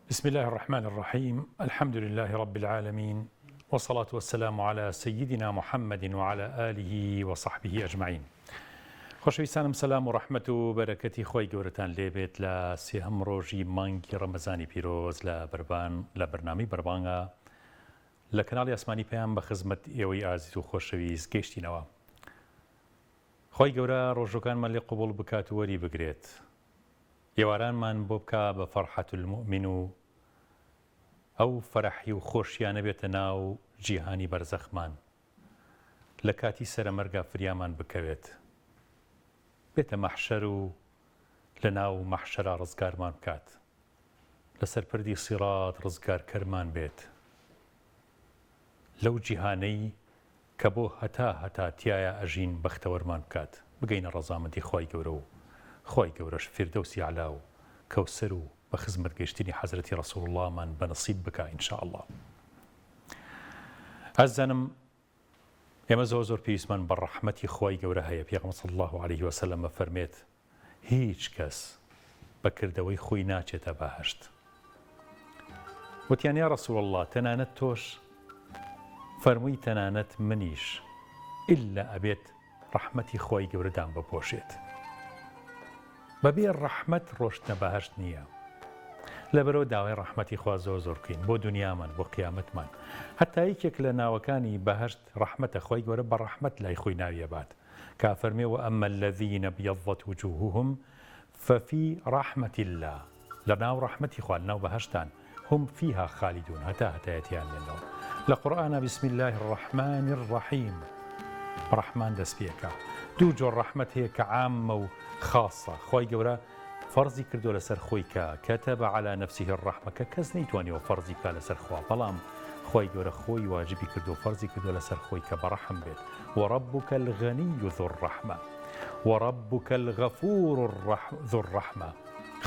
بسم اللە الرحمن الرحیم الحمد للە رب العالمین والصلاة والسلام علی سیدنا محمد وعلی آله وصحبه اجمعین خۆشەویستانم سەلام و ڕەحمەت و بەرەکەتی خۆی گەورەتان لێبێت لە سێهەم ڕۆژی مانگی ڕەمەزانی پیرۆز لە بەربان لە بەرنامەی بەربانگە لە کەناڵی ئاسمانی پەیام بە خزمەت ئێوەی ئازیز و خۆشەویست گەیشتینەوە خۆی گەورە ڕۆژەکانمان لێ قوبڵ بکات و وەری بگرێت ئێوارانمان بۆ بکا بە فەرحەت المومن و ئەو فەرەحی و خۆشیانە بێتە ناو جیهانی بەرزەخمان لە کاتی سەرەمەرگا فریامان بکەوێت بێتە مەحشەر و لە ناو مەحشەرا ڕزگارمان بکات لەسەر پردی سیڕات ڕزگارکەرمان بێت لەو جیهانەی کە بۆ هەتا هەتا تیایا ئەژین بەختەوەرمان بکات بگەینە ڕەزامەندی خوای گەورە و خوای گەورەش فیردەوسی ئەعلا و کەوسەر و بە خزمەت گەیشتنی حەزرەتی رسول اللە مان بە نسیب بکا ان شاء اللە. ئازیزانم ئێمە زۆر زۆر پێویستمان بە ڕەحمەتی خوای گەورە هەیە پێغەمبەر صلی اللە علیه وسلم ئەفەرمێت هیچ کەس بە کردەوەی خۆی ناچێتە بەهەشت. وتیان یا رسول اللە تەنانەت تۆش؟ فەرمووی تەنانەت منیش ئیلا ئەبێت ڕەحمەتی خوای گەورە دامبپۆشێت. بەبێ ڕەحمەت ڕۆشتنە بەهەشت نییە. لەبەرئەوە داوای ڕەحمەتی خوا زۆر زۆر بکەین بۆ دونیامان بۆ قیامەتمان. هەتا یەکێک لە ناوەکانی بەهەشت ڕەحمەتە خوای گەورە بە ڕەحمەت لای خۆی ناوی ئەبات. کە ئەفەرموێ وأما الذین ابیضت وجوههم ففی رحمة اللە لە ناو ڕەحمەتی خوا لە ناو بەهەشتان هم فیها خالدون هەتا هەتایە تێیان مێنەوە لە قورئانا بسم اللە الرحمن الرحیم بە ڕەحمان دەست پێ ئەکا دوو جۆر ڕەحمەت هەیە کە عامە و خاصە خوای گەورە فەرزی کردووە لەسەر خۆی کە، کتب علی نفسه الرحمە، کە کەس نەیتوانیوە فەرزی بکا لەسەر خوا بەڵام خوای گەورە خۆی واجبی کردووە فەرزی کردووە لەسەر خۆی کە بەڕەحم بێت، وربک الغنی ذو الرحمە وربک الغفور ذو الرحمە،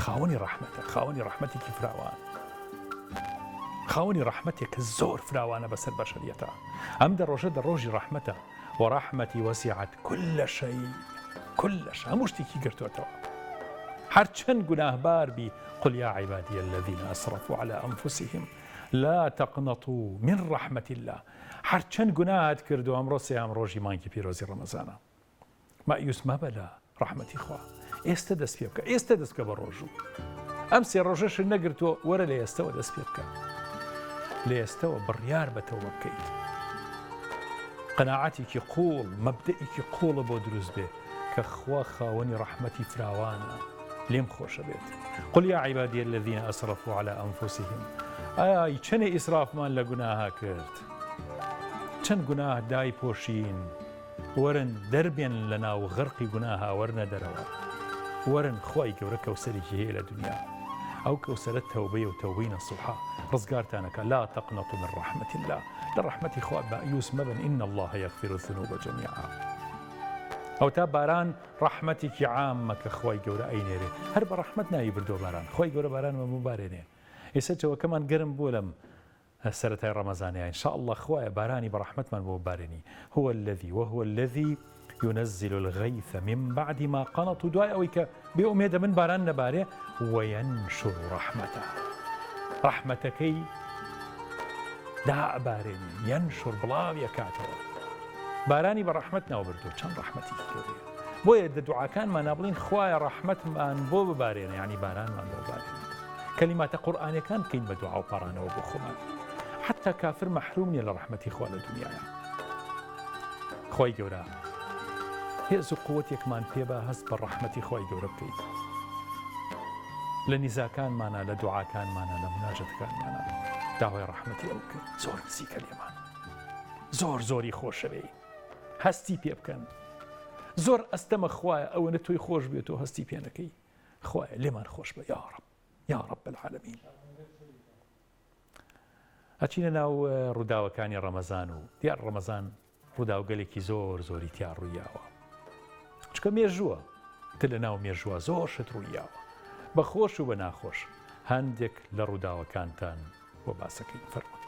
خاوەنی ڕەحمەتە خاوەنی ڕەحمەتێکی فراوان خاوەنی ڕەحمەتێک زۆر فراوانە بەسەر بەشەریەتە ئەم دە ڕۆژە دە ڕۆژی ڕەحمەتە ورحمتی وسعت کل شیء کل شیء هەموو شتێکی گرتووەتەوە هەرچەند گوناهبار بی قل یا عبادی الذین اسرفوا علی انفسهم لا تقنطوا من رحمة الله هەرچەند گوناهت کردو ئەمڕۆ سێیەم ڕۆژی مانگی پیرۆزی ڕەمەزانە مەئیوس مەبە لە ڕەحمەتی خوا ئێستە دەست پێ بکە ئێستە دەست بکە بە ڕۆژوو ئەم سێ ڕۆژەش نەگرتووە وەرە لە ئێستەوە دەست پێ بکە لە ئێستەوە بڕیار بە تەوبە بکەیت قەناعەتێکی قوڵ مەبدەئێکی قوڵە بۆ دروست بێ کە خوا خاوەنی ڕەحمەتی فراوانە لێم خۆشە بێت قل یا عبادی الذین اسرفوا علی انفسهم ئای چەنێ ئیسرافمان لە گوناها کرد چەند گوناه دایپۆشین وەرن دەربێن لەناو غەرقی گوناها وەرنە دەرەوە وەرن خوای گەورە کەوسەرێکی هەیە لە دنیا ئەو کەوسەرە تەوبەیە و تەوبەی نەسوحە ڕزگارتانەکە لا تقنطوا من رحمة الله لە ڕەحمەتی خوا مەئیوس مەبن إن الله یغفر الذنوب جميعا ئەو تا باران ڕەحمەتێکی عامە کە خوای گەورە ئەینێرێ هەر بە ڕەحمەت ناوی بردووە باران خوای گەورە باران بە مبارێنێ ئێستا جەوەکەمان گەرم بووە لەم سەرەتای ڕەمەزانەیە ان شاء اللە خوایە بارانی بەڕەحمەتمان بۆ ببارێنی هو الذی وهو الذی ينزل الغيث من بعد ما قنطوا دوای ئەوەی کە بێ ئومێدە من باران نەبارێ وينشر رحمته ڕەحمەتەکەی دائەبارێنی ينشر بڵاوی ئەکاتەوە بارانی بە ڕەحمەت ناو بردووە چەند ڕەحمەتێکی گەورەیە بۆیە دە دوعاکانمانا بڵین خوایە ڕەحمەتمان بۆ ببارێنە یعنی بارانمان بۆ بارێنە کەلیماتە قورئانیەکان بکەین بە دوعا و پاڕانەوە بۆ خۆمان حتا کافر مەحروم نیە لە ڕەحمەتی خوا لە دنیایا خوای گەورە هێز و قوتێکمان پێ بە هەست بە ڕەحمەتی خوای گەورە بکەیت لە نیزاکانمانە لە دوعاکانمانە لە مناجەتەکانمانە داوای ڕەحمەتی ئەو بکەین زۆر نزیکە لێمان زۆر زۆری خۆشەوێی هەستی پێ بکەن زۆر ئەستەمە خوایە ئەوەنە تۆی خۆش بێت و هەستی پێ نەکەی خوایە لێمان خۆش بە یاڕب یا رب العالمین ئەچینە ناو ڕووداوەکانی ڕەمەزان و دیار ڕەمەزان ڕووداوگەلێکی زۆر زۆری تیا ڕوویاوە چکە مێژووە تر لە ناو مێژووە زۆر شت ڕوویاوە بە خۆش و بە ناخۆش هەندێک لە ڕووداوەکانتان بۆ باسەکەین فەرموون.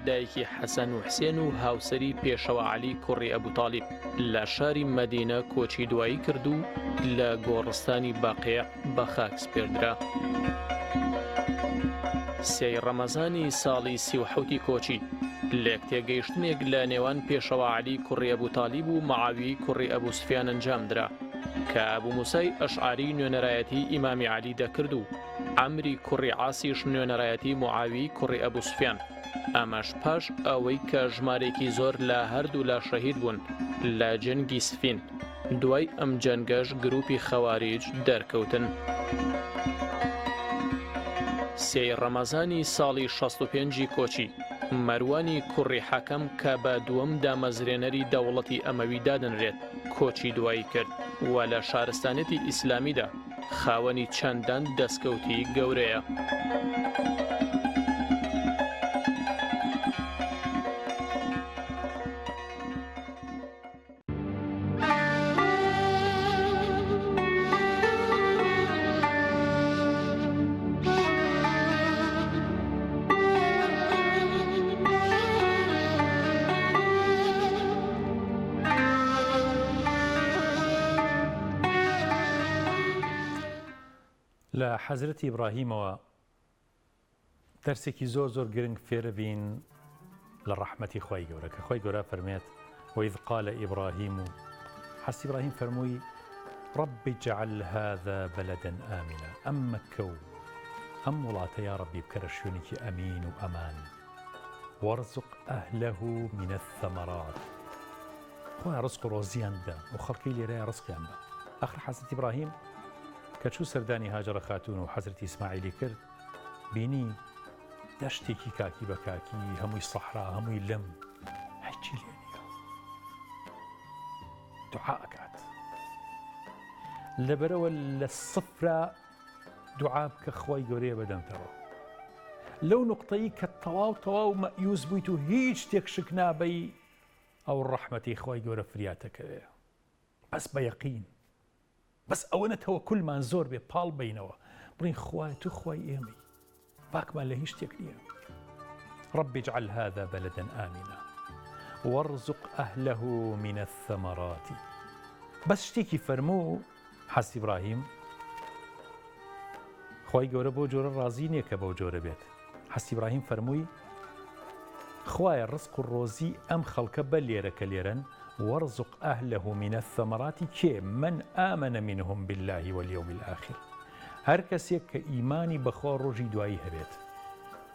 دایکی حەسەن و حسێن و هاوسەری پێشەوا عەلی کوڕی ئەبو تالیب لە شاری مەدینە کۆچی دوایی کرد و لە گۆڕستانی بەقیع بە خاک سپێردرا. سێی ڕەمەزانی ساڵی 37 کۆچی لێکتێگەیشتنێک لە نێوان پێشەوا عەلی کوڕی ئەبو تالیب و معاویەی کوڕی ئەبو سفیان ئەنجام درا کە ئەبو موسای ئەشعری نوێنەرایەتی ئیمامی عەلی دەکرد و عەمری کوڕی عاسیش نوێنەرایەتی معاویەی کوڕی ئەبو سفیان، ئەمەش پاش ئەوەی کە ژمارەیەکی زۆر لە هەردوولا شەهید بوون لە جەنگی سفین، دوای ئەم جەنگەش گروپی خەواریج دەرکەوتن. سێی ڕەمەزانی ساڵی 65 ی کۆچی، مەروانی کوڕی حەکەم کە بە دووەم دامەزرێنەری دەوڵەتی ئەمەوی دادەنرێت کۆچی دوایی کرد و لە شارستانیەتی ئیسلامیدا خاوەنی چەندان دەستکەوتی گەورەیە. لە حەزرەتی ئیبراهیمەوە دەرسێکی زۆر زۆر گرنگ فێرەبین لە ڕەحمەتی خوای گەورە کە خوای گەورە فەرمێت وإذ قال إبراهيم حەزرەتی ئیبراهیم فەرمووی رب اجعل هذا بلدا آمنا ئەم مەککە و ئەم وڵاتە یا ڕەبی بکەرە شوێنێکی ئەمین و ئەمان وارزق أهله من الثمرات خوایە ڕزق و ڕۆزیان بدە و خەڵکی لێرەیە ڕزقیان بە ئەخر حەزرەتی ئیبراهیم کە چوو سەردانی هاجەرە خاتوون و حەزرەتی ئیسماعیلی کرد بینی دەشتێکی کاکی بە کاکی هەمووی سەحرا هەمووی لم هیچی لێ نییە دوعا ئەکات لەبەرەوە لە سفرا دوعا بکە خوای گەورەیە بەدەمتەوە لەو نقطەی کە تەواو تەواو مەیوس بوویت و هیچ شتێک شک نابەی ئەو ڕەحمەتی خوای گەورە فریاتەکەوێ بەس بە یەقین بەس ئەوەنە تەوەکولمان زۆر بێ پاڵ بینەوە بڵین خوای تو خوای ئێمەی باکمان لە هیچ شتێک نییە رب اجعل هذا بلدا آمنا وارزق أهله من الثمرات بەس شتێکی فەرموو حەزرەتی ئیبراهیم خوای گەورە بۆ جۆرە ڕازی نییە کە بەو جۆرە بێت حەزرەتی ئیبراهیم فەرمووی خوایە ڕزق و ڕۆزی ئەم خەڵکە بە لێرە کە لێرەن وارزق أهله من الثمرات کێ من آمن منهم بالله واليوم الآخر هەر کەسێک کە ئیمانی بەخوا ڕۆژی دوایی هەبێت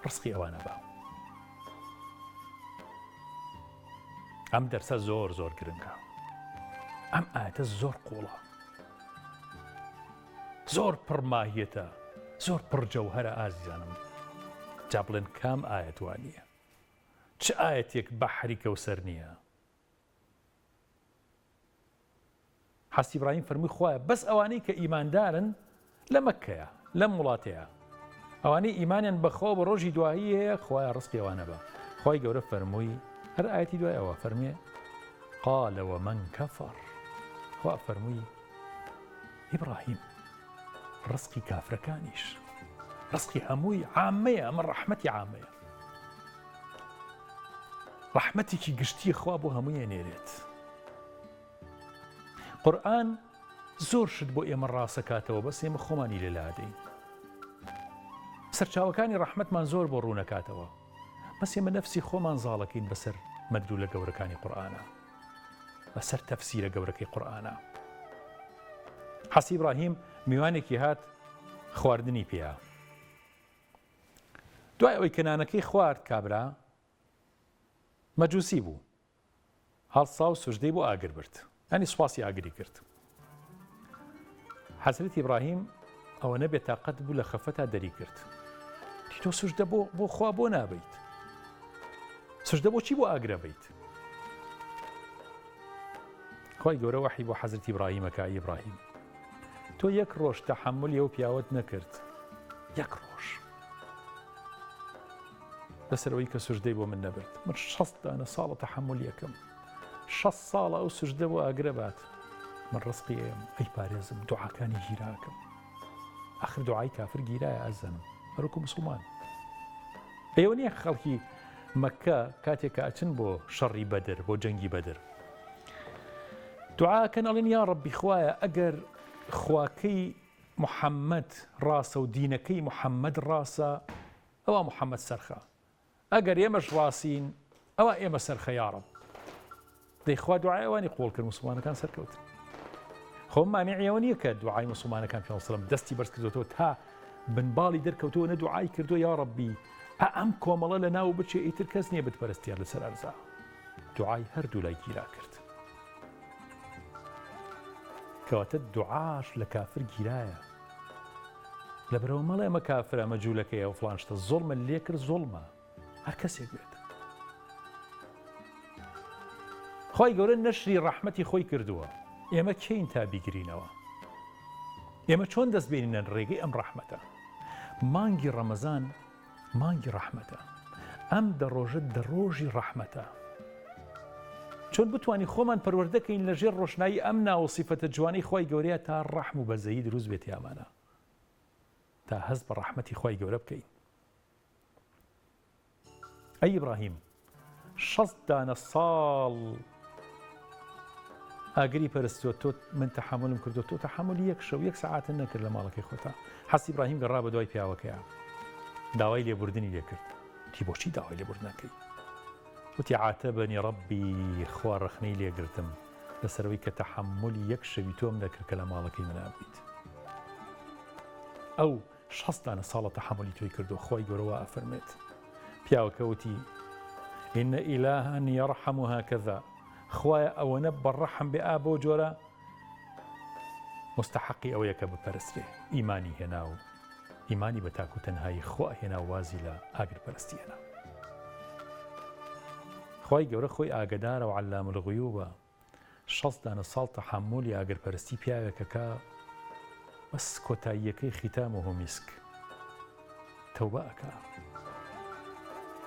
ڕزقی ئەوانە بە ئەم دەرسە زۆر زۆر گرنگە ئەم ئاەتە زۆر قوڵە زۆر پڕ ماهیەتە زۆر پڕ جەوهرە ئازیزانم جا بڵێن کام ئاەت وانە چ ئاەتێک بەحری کەوسەر نییە حەزرەتی ئیبراهیم فەرمووی خوایە بەس ئەوانەی کە ئیماندارن لە مەککەیە لەم وڵاتەیە ئەوانەی ئیمانیان بەخوا بە ڕۆژی دوایی هەیە خوایە ڕزقی ئەوانە بە خوای گەورە فەرمووی هەر ئاەتی دوای ئەوە فەرمێ قال ومن كفر خوا فەرمووی ئیبراهیم ڕزقی کافرەکانیش ڕزقی هەمووی عامەیە ئەمە ڕەحمەتی عامەیە ڕەحمەتێکی گشتی خوا بۆ هەمووی ئەنێرێت قورئان زۆر شت بۆ ئێمە ڕاستەکاتەوە بەس ئێمە خۆمانی لێ لادەین سەرچاوەکانی ڕەحمەتمان زۆر بۆ ڕوونەکاتەوە بەس ئێمە نەفسی خۆمان زاڵەکەین بەسەر مەدلولە گەورەکانی قورئانە بەسەر تەفسیرە گەورەکەی قورئانە حەسی ئیبراهیم میوانێکی هات خواردنی پێیا دوای ئەوەی کە نانەکەی خوارد کابرا مەجوسی بوو هەڵسا و سوژدەی بۆ ئاگر برد ینی سوپاسی ئاگری کرد حەزرەتی ئیبراهیم ئەوە نەبێت تاقەت بوو لە خەفەتا دەری کرد تۆ سوژدە بۆ بۆ خوا بۆ نابیت سوژدە بۆ چی بۆ ئاگرە بیت خی گەورە وەحی بۆ حەزرەتی ئیبراهیمەکە ئیبراهیم تۆ یەک ڕۆژ تەحەمولی ئەو پیاوەت نەکرد یەک ڕۆژ لەسەر ئەوەی کە سوژدەی بۆ من نەبرد من شەست دانە ساڵە تەحەمولی یەکەم شەست ساڵە ئەو سوژدە بۆ ئاگرە بات من ڕزقی ئێم ئەی پارێزم دوعاکانی گیراکەم ئەخر دوعای کافر گیرایە ئازانم هەروکو مسلمان ئێوە نییە خەڵکی. مەککە کاتێک کە ئەچن بۆ شەڕی بەدر بۆ جەنگی بەدر دوعاکەن ئەڵێن یا ڕەبی خوایە ئەگەر خواکەی محەممەد ڕاستە و دینەکەی محەممەد ڕاستە ئەوە محەممەد سەرخە ئەگەر ئێمەش ڕاستین ئەوا ئێمە سەرخە یاڕەب. دەی خوا دوعای ئەوانی قبوڵ کرد موسڵمانەکان سەرکەوتن. خۆ مانعی ئەوە نییە کە دوعای موسڵمانەکان پێ سەلام دەستی بەرز کردوەوە تا بنباڵی دەرکەوتەوە نە دوعای کردو یا ڕەبی ئە ئەم کۆمەڵە لە ناو بچێ ئیتر کەس نییە بتپەرستیان لەسەر ئەرزا دوعای هەردوو لای گیرا کرد کەواتە دوعاش لە کافر گیرایە لەبەرئەوە مەڵێ ئەمە کافرە ئەمە جوولەکەیە ئەو فڵان شتە زوڵمت لێ کرد زوڵمە هەر کەسێک بێت خی گەورە نەشری ڕەحمەتی خۆی کردووە ئێمە کێین تا بیگرینەوە ئێمە چۆن دەست بێنینە ڕێگەی ئەم ڕەحمەتە مانگی ڕەمەزان مانگی ڕەحمەتە ئەم دە ڕۆژە دە ڕۆژی ڕەحمەتە چۆن بتوانین خۆمان پەروەردەکەین لە ژێر ڕۆشنایی ئەم ناو و سیفەتە جوانەی خوای گەورەیە تا ڕەحم و بەزەیی دروست بێت تیامانا تا هەست بە ڕەحمەتی خوای گەورە بکەین ئەی ئیبراهیم شەست دانە ساڵ ئاگری پەرستووە تۆ من تەحەمولم کردو تۆ تەحەمولی یەک شەو یەک سەعاتت نەکرد لە ماڵەکەی خۆتا حەسی ئیبراهیم گەڕا بە دوای پیاوەکەیا داوای لێبوردنی لێکرد وتی بۆچی داوای لێبوردنەکەی وتی عاتبنی ربی خوا ڕەخنەی لێگرتم لەسەرەوەی کە تەحەمولی یەک شەوی تۆم نەکرد کە لە ماڵەکەی منا بوویت ئەو 60 دانە ساڵە تەحەمولی تۆی کردو خوای گەورە وا ئەفەرمێت پیاوەکە وتی إن إلها يرحم هكذا خوایە ئەوەنە بەڕەحم بێ ئا بەو جۆرە مستحقی ئەوەیە کە بپەرسترێ ئیمانی هێنا و ئیمانی بە تاک و تەنهایی خوا هێنا و وازی لە ئاگر پەرستی هێنا خوای گەورە خۆی ئاگەدارە و علام الغیوبە 60 دانە ساڵ تەحەمولی ئاگرپەرستی پیاوێکەکە بەس کۆتاییەکەی ختامه مسک تەوبە ئەکا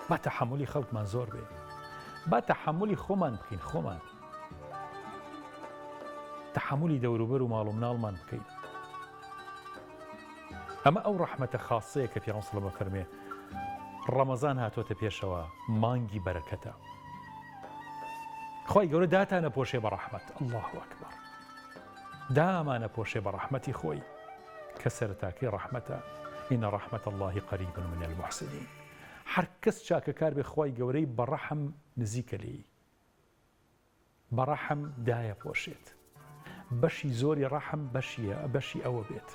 با تەحەمولی خەڵکمان زۆر بێ با تەحەمولی خۆمان بکەین خۆمان تەحەمولی دەوروبەر و ماڵ و مناڵمان بکەین ئەمە ئەو ڕەحمەتە خاصەیە کە پێغەمبەر صلی الله فەرمێ ڕەمەزان هاتۆتە پێشەوە مانگی بەرەکەتە خی گەورە داتانە پۆشێ بە ڕەحمەت الله ئەکبەر دامانە پۆشێ بە ڕەحمەتی خۆی کە سەرەتاکەی ڕەحمەتە، ان رحمە اللە قریب من المحسنین، هەر کەس چاکەکار بێ خوای گەورەی بە ڕەحم نزیکە لێی، بە ڕەحم دایەپۆشێت، بەشی زۆری ڕەحم بەشیە بەشی ئەوە بێت،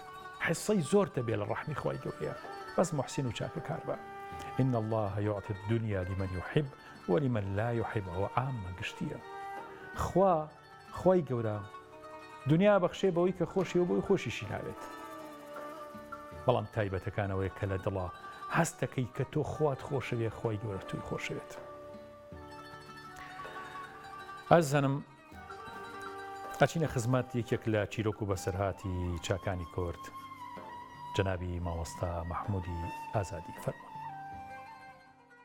حصەی زۆرتە بێ لە ڕەحمی خوای گەورەیە، بەس موحسین و چاکەکار بە، ان اللە یعطی الدنیا لمن یحب ولمن لا یحب، ئەوە عامە گشتیە، خوا خوای گەورە دنیا بەخشێ بەوەی کە خۆشی و بۆی خۆشیشی ناوێت بەڵام تایبەتەکانەوەی کە لە دڵا هەستەکەی کە تۆ خوات خۆشەوێ خوای گەورە توی خۆشەوێت ئەزانم ئەچینە خزمەت یەکێک لە چیرۆک و بەسەرهاتی چاکانی کورد جەنابی مامۆستا مەحمودی ئازادی فەرموون.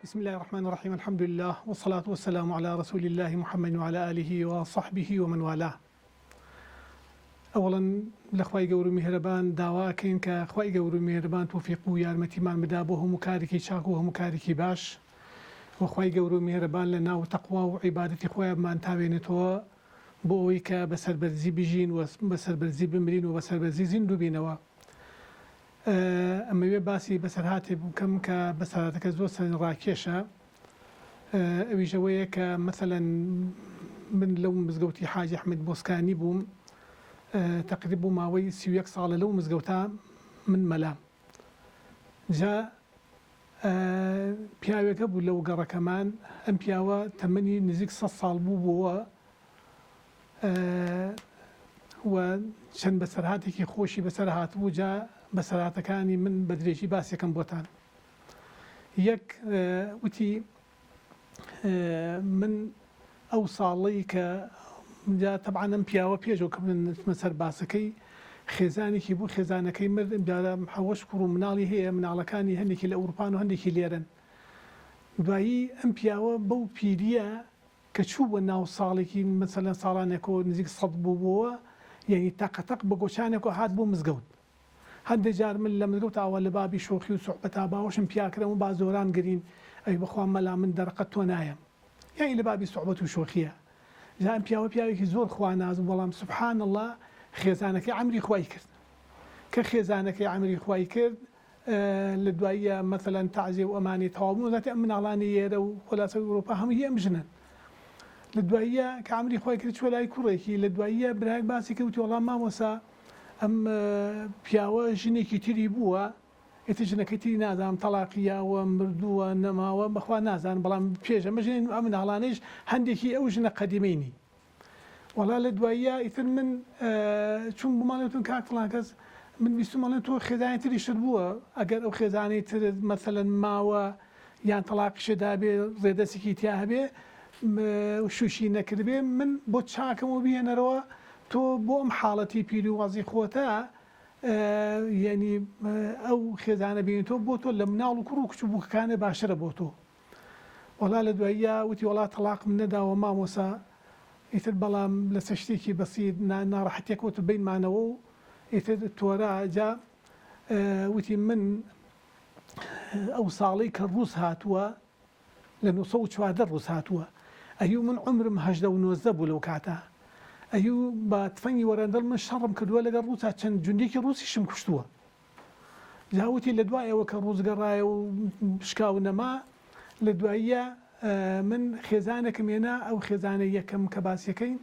بسم اللە الرحمن الرحیم الحمد للە والصلاة والسلام علی رسول اللە محمد وعلی آله وصحبه ومن والاه ئەوەڵەن لە خوای گەورو میهرەبان داوا ئەکەین کە خوای گەورو میهرەبان تۆفیق و یارمەتیمان بدا بۆ هەموو کارێکی چاک و هەموو کارێکی باش و خوای گەورو میهرەبان لە ناو تەقوا و عیبادەتی خۆیا بمان تاوێنێتەوە بۆ ئەوەی کە بە سەربەرزی بژین و بە سەربەرزی بمرین و بە سەربەرزی زیندوو بینەوە. ئەمەوێ باسی بەسەرهاتێک بکەم کە بەسەرهاتەکە زۆر سەرنجڕاکێشە ئەویش ئەوەیە کە مەسەلەن من لەو مزگەوتی حاجی ئەحمەد بۆسکانی بووم تەقریب بۆ ماوەی 31 ساڵە لەو مزگەوتە من مەلام جا پیاوێک هەبوو لەو گەڕەکەمان ئەم پیاوە تەمەنی نزیک سە ساڵ بوو بووە و چەند بەسەرهاتێکی خۆشی بەسەر هاتبوو جا بەسەرهاتەکانی من بە درێژی باسێکم بۆتان یەک وتی من ئەو ساڵەی کە جا تەبعەن ئەم پیاوە پێشەوە کە من نچمە سەر باسەکەی خێزانێکی بوو خێزانەکەی مرد ئەمجارە حەوەش کوڕ و مناڵی هەیە مناڵەکانی هەندێکی لە ئەوروپان و هەندێکی لێرەن دوایی ئەم پیاوە بەو پیریە کە چووبووە ناو ساڵێکی مەسەلەن ساڵانێکەوە نزیک سەد بووبووەوە یانی تەقە تەق بە گۆچانێکەوە هات بۆ مزگەوت هەندێ جار من لە مزگەوت ئاوا لە بابی شۆخی و سوحبەتا باوەشم پیا کرا و با زۆران گرین. ئەی بەخوا مەلا من دەرەقەت تۆ نایەم یانی لە بابی سوعبەت و شۆخیە جا ئەم پیاوە پیاوێکی زۆر خواناس بوو بەڵام سبحان اللە خێزانەکەی عەمری خوای کرد کە خێزانەکەی عەمری خوای کرد لە دواییە مەسەلەن تەعزیە و ئەمانەی تەواو بوون زاتی ئەم مناڵانی ئێرە و خولاسە ئەوروپا هەموو هی ئەم ژنەن لە دواییە کە عەمری خوای کرد چوە لای کوڕێکی لە دواییە برایەک باسی کرد وتی وەڵا مامۆسا ئەم پیاوە ژنێکی تری بووە ئیتر ژنەکەی تری نازانم تەڵاقی یاوە مردووە نەماوە بەخوا نازانم بەڵام پێش ئەمە ژنێن ئەم مناڵانەیش هەندێکی ئەو ژنە قەدیمەی نی وەڵا لە دواییە ئیتر من چووم بۆ ماڵی وتم کاک فڵان کەس من بیستم ئەڵێن تۆ خێزانی تریشت بووە ئەگەر ئەو خێزانەی ترت مەسەلەن ماوە یان تەڵاقیشت دابێ ڕێدەسێکی تیا هەبێ شوشی نەکردبێ من بۆ چاکەم و بهێنەرەوە تۆ بۆ ئەم حاڵەتی پیری و وەزی خۆتە یعنی ئەو خێزانە بینی تۆ بۆ تۆ لە مناڵ و کوڕ و کچ و بووکەکانە باشترە بۆ تۆ وەڵا لە دواییا وتی وەڵا تەڵاقم نەداوە مامۆسا ئیتر بەڵام لەسەر شتێکی بەسیت ناڕەحەتیە کەوتە بەینمانەوە و ئیتر تۆرا جا وتی من ئەو ساڵەی کە ڕووس هاتووە لە 914 ڕووس هاتووە ئەیو من عومرم 18 و 19 بوو لەو کاتە ئەیو بە تفەنگی وەرەندڵ من شەڕم کردووە لەگەڵ ڕووسا چەند جوندێکی ڕووسیشم کوشتووە جا وتی لە دوای ئەوە کە ڕووس گەڕایە و شکا و نەما لە دواییە من خێزانێکم هێنا ئەو خێزانە یەکەم کە باسیەکەین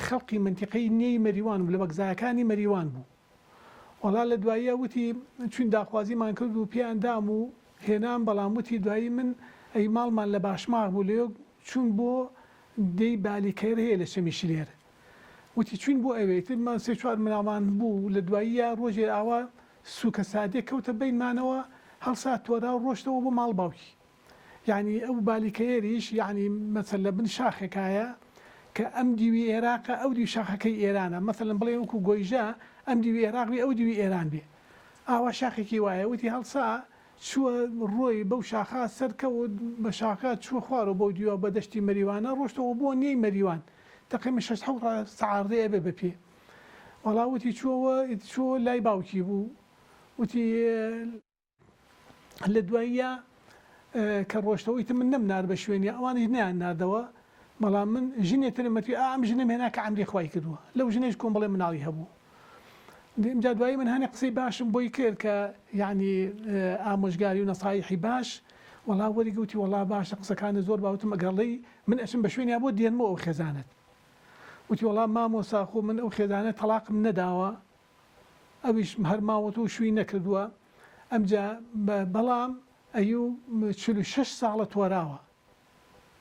خەڵقی مەنتیقەی نێی مەریوان بوو لە بەگزایەکانی مەریوان بوو وەڵا لە دواییە وتی چوین داخوازیمان کرد و پێیان دام و هێنام بەڵام وتی دوایی من ئەی ماڵمان لە باشماخ بوو لەوێ چوون بۆ دێی بالیکەر هەیە لە چەمی شلێر وتی چوین بۆ ئەوێ ئیتر من سێ چوار مناڵمان بوو لە دواییە ڕۆژێ ئاوا سوکە سادێک کەوتە بەینمانەوە هەڵسا تۆرا و ڕۆشتەوە بۆ ماڵ باوکی یانی ئەو بالیکەیەریش یانی مەسەل لە بن شاخێکایە کە ئەم دیوی ئێراقە ئەو دیو شاخەکەی ئێرانە مەسەلەن بڵێ وەکو گۆیژە ئەم دیوی ئێراق بێ ئەو دیوی ئێران بێ ئاوا شاخێکی وایە وتی هەڵسا چووە ڕۆی بەو شاخە سەرکەوت بە شاخە چووە خوارەوە بەو دیوە بە دەشتی مەریوانە ڕۆشتەوە بۆ نێی مەریوان تەقریبەن شەش حەوت سەعات ڕێ ئەبێ بە پێ وەڵا وتی چووەوە چووە لای باوکی بوو وتی لە دواییە کە ڕۆشتەوە ئیتر من نەمنارد بە شوێنی ئەوانیش نەیان ناردەوە بەڵام من ژنێ ترم وتی ئا ئەم ژنەم هێنا کە عەمری خوای کردووە لەو ژنەیش کۆمەڵێ مناڵی هەبوو ئینجا دوایی من هەنێ قسەی باشم بۆی کرد کە یعنی ئامۆژگاری و نەسایحی باش وەڵا وەری گوتی وەڵا باشە قسەکانت زۆر باوتم ئەگەڵی من ئەچم بە شوێنیا بۆ دێنمەوە ئەو خێزانەت وتی وەڵا مامۆسا خۆ من ئەو خێزانە تەڵاقم نەداوە ئەویش هەر ماوەتەوە شووی نەکردووە ئەمجا بەڵام ئەیو 46 ساڵە تۆراوە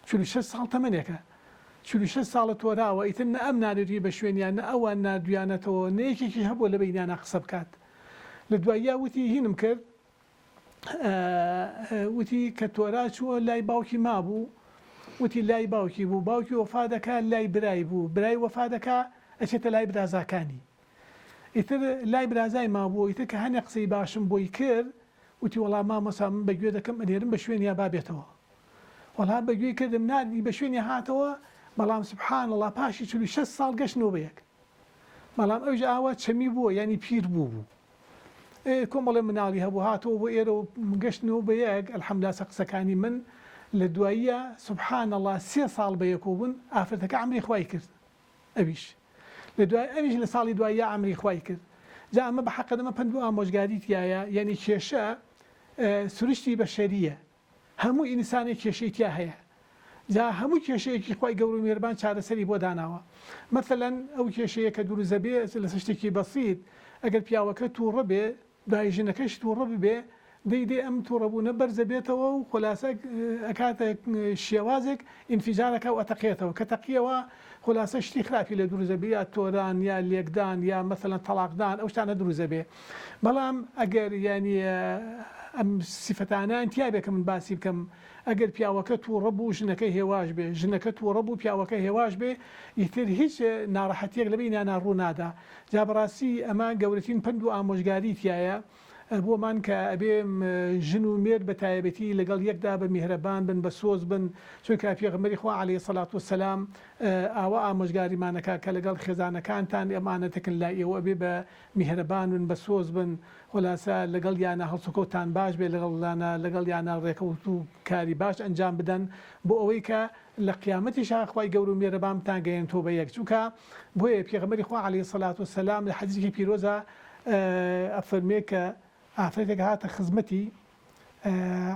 46 ساڵ تەمەنێکە 46 ساڵە تۆراوە ئیتر نە ئەم ناردوی بە شوێنیان نە ئەوان ناردویانەتەوە نە یەکێکیش هەبووە لە بەینیانا قسە بکات لە دواییا وتی هینم کرد وتی کە تۆرا چووە لای باوکی مابوو وتی لای باوکی بوو باوکی وەفا دەکا لای برای بوو برای وەفا دەکا ئەچێتە لای برازاکانی ئیتر لای برازای مابوو ئیتر کە هەنێ قسەی باشم بۆی کرد وتی وەڵا مامۆسا من بە گوێ دەکەم ئەنێرم بە شوێنیا با بێتەوە وەڵا بە گوێی کردم ناردی بە شوێنی هاتەوە بەڵام سبحان اللە پاشی 46 ساڵ گەشتنەوە بە یەک بەڵام ئەویش ئاوا چەمی بووە یانی پیر بوو بوو کۆمەڵێ مناڵی هەبوو هاتەوە بۆ ئێرە و گەشتنەوە بە یەک الحمدللە سەر قسەکانی من لە دواییە سبحان اللە سێ ساڵ بە یەکەوە بوون ئافرەتەکە عەمری خوای کرد ئەویش لە دوای ئەویش لە ساڵی دواییە عەمری خوای کرد جا ئەمە بە حەقەت ئەمە پەند و ئامۆژگاری تیایە یعنی کێشە سروشتی بەشەریە هەموو ئینسانێک کێشەی تیا هەیە جا هەموو کێشەیەکی خوای گەورە و میهرەبان چارەسەری بۆ داناوە مەسەلەن ئەو کێشەیە کە دروست دەبێ لەسەر شتێکی بەسیت ئەگەر پیاوەکە توڕە بێ دوای ژنەکەش توڕە ببێ دەی دەی ئەم توڕەبوونە بەرز دەبێتەوە و خولاسە ئەکاتە شێوازێک ئینفیجار ئەکا و ئەتەقێتەوە کە تەقیەوە خولاسە شتی خراپی لێ دروست دەبێ یا تۆران یا لێکدان یا مەسەلەن تەڵاقدان ئەو شتانە دروست دەبێ بەڵام ئەگەر یانی ئەم سیفەتانەیان تیابێ کە من باسی بکەم ئەگەر پیاوەکە توڕە بوو ژنەکە هێواش بێ ژنەکە توڕە بوو پیاوەکە هێواش بێ ئیتر هیچ ناڕەحەتیەک لە بەینیانا ڕوو نادا جا بەڕاستی ئەمە گەورەترین پەند و ئامۆژگاری تیایە. بۆمان کە ئەبێ ژن و مێرد بە تایبەتی لەگەڵ یەکدا بە میهرەبان بن بە سۆز بن چونکە پێغەمبەری خوا علیە سەلات وسلام ئاوا ئامۆژگاریمان ئەکا کە لەگەڵ خێزانەکانتان ئەمانەتەکن لای ئێوە ئەبێ بە میهرەبان بن بە سۆز بن خولاسە لەگەڵیانا هەڵسوکەوتتان باش بێ لەگەڵیانا لەگەڵیانا ڕێکەوت و کاری باش ئەنجام بدەن بۆ ئەوەی کە لە قیامەتیشا خوای گەورە و میهرەبان بتانگەیەنێتەوە بە یەک چونکە بۆیە پێغەمبەری خوا علیە سەلات وسلام لە حەدیسێکی پیرۆزا ئەفەرموێ کە ئافرەتێک هاتە خزمەتی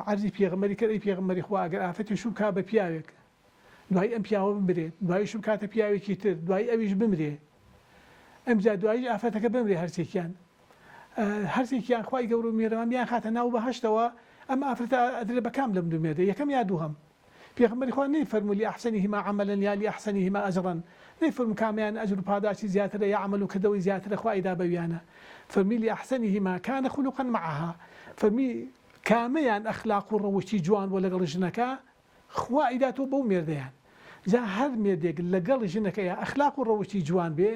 عەرزی پێغەمبەری کرد ئەی پێغەمبەری خوا ئەگەر ئافرەتی شوو بکا بە پیاوێک دوایی ئەم پیاوە بمرێ دوایی شوو بکاتە پیاوێکی تر دوایی ئەویش بمرێ ئەمجا دواییش ئافرەتەکە بمرێ هەرسێکیان هەرسێکیان خوای گەورە و میهرەبان بیانخاتە ناو بەهەشتەوە ئەم ئافرەتە ئەدرێ بە کام لەم دوو مێردە یەکەم یا دووهەم پێغەمبەری خوا نەیفەرموو لأحسنهما عملا یا لأحسنهما اجرا نەیفەرموو کامیان ئەجر و پاداشتی زیاترە یا عەمەل و کردەوەی زیاترە خوا ئەیدا بەویانە فەرمووی لأحسنهما کان خلقا معها فەرمووی کامەیان ئەخلاق و ڕەوشتی جوان بووە لەگەڵ ژنەکە خوا ئەیداتەوە بەو مێردەیان جا هەر مێردێک لەگەڵ ژنەکەیا ئەخلاق و ڕەوشتی جوان بێ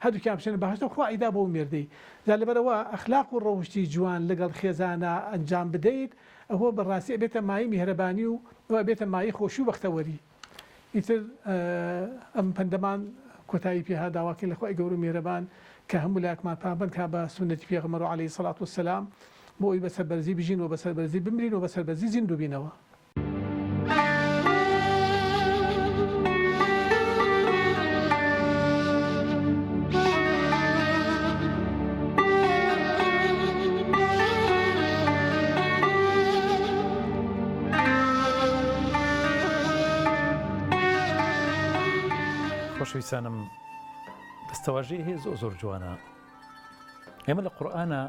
هەردووکیان بچنە بەهەشتەوە خوا ئەیدا بەو مێردەی جا لەبەرئەوە ئەخلاق و ڕەوشتی جوان لەگەڵ خێزانا ئەنجام بدەیت ئەوە بەڕاستی ئەبێتە مایەی میهرەبانی و ئەبێتە مایەی خۆشی و بەختەوەری ئیتر ئەم پەندەمان کۆتایی پێ هات داواکەین لە خوای گەورە و میهرەبان کە هەموو لایەکمان پابەند کا بە سوننەتی پێغەمبەر علیە سڵات وسلام بۆ ئەوەی بە سەربەرزی بژین و بە سەربەرزی بمرین و بە سەربەرزی زیندوو بینەوە. خۆشەویستانم دەستەواژەی هەیە زۆر زۆر جوانە ئێمە لە قورئانە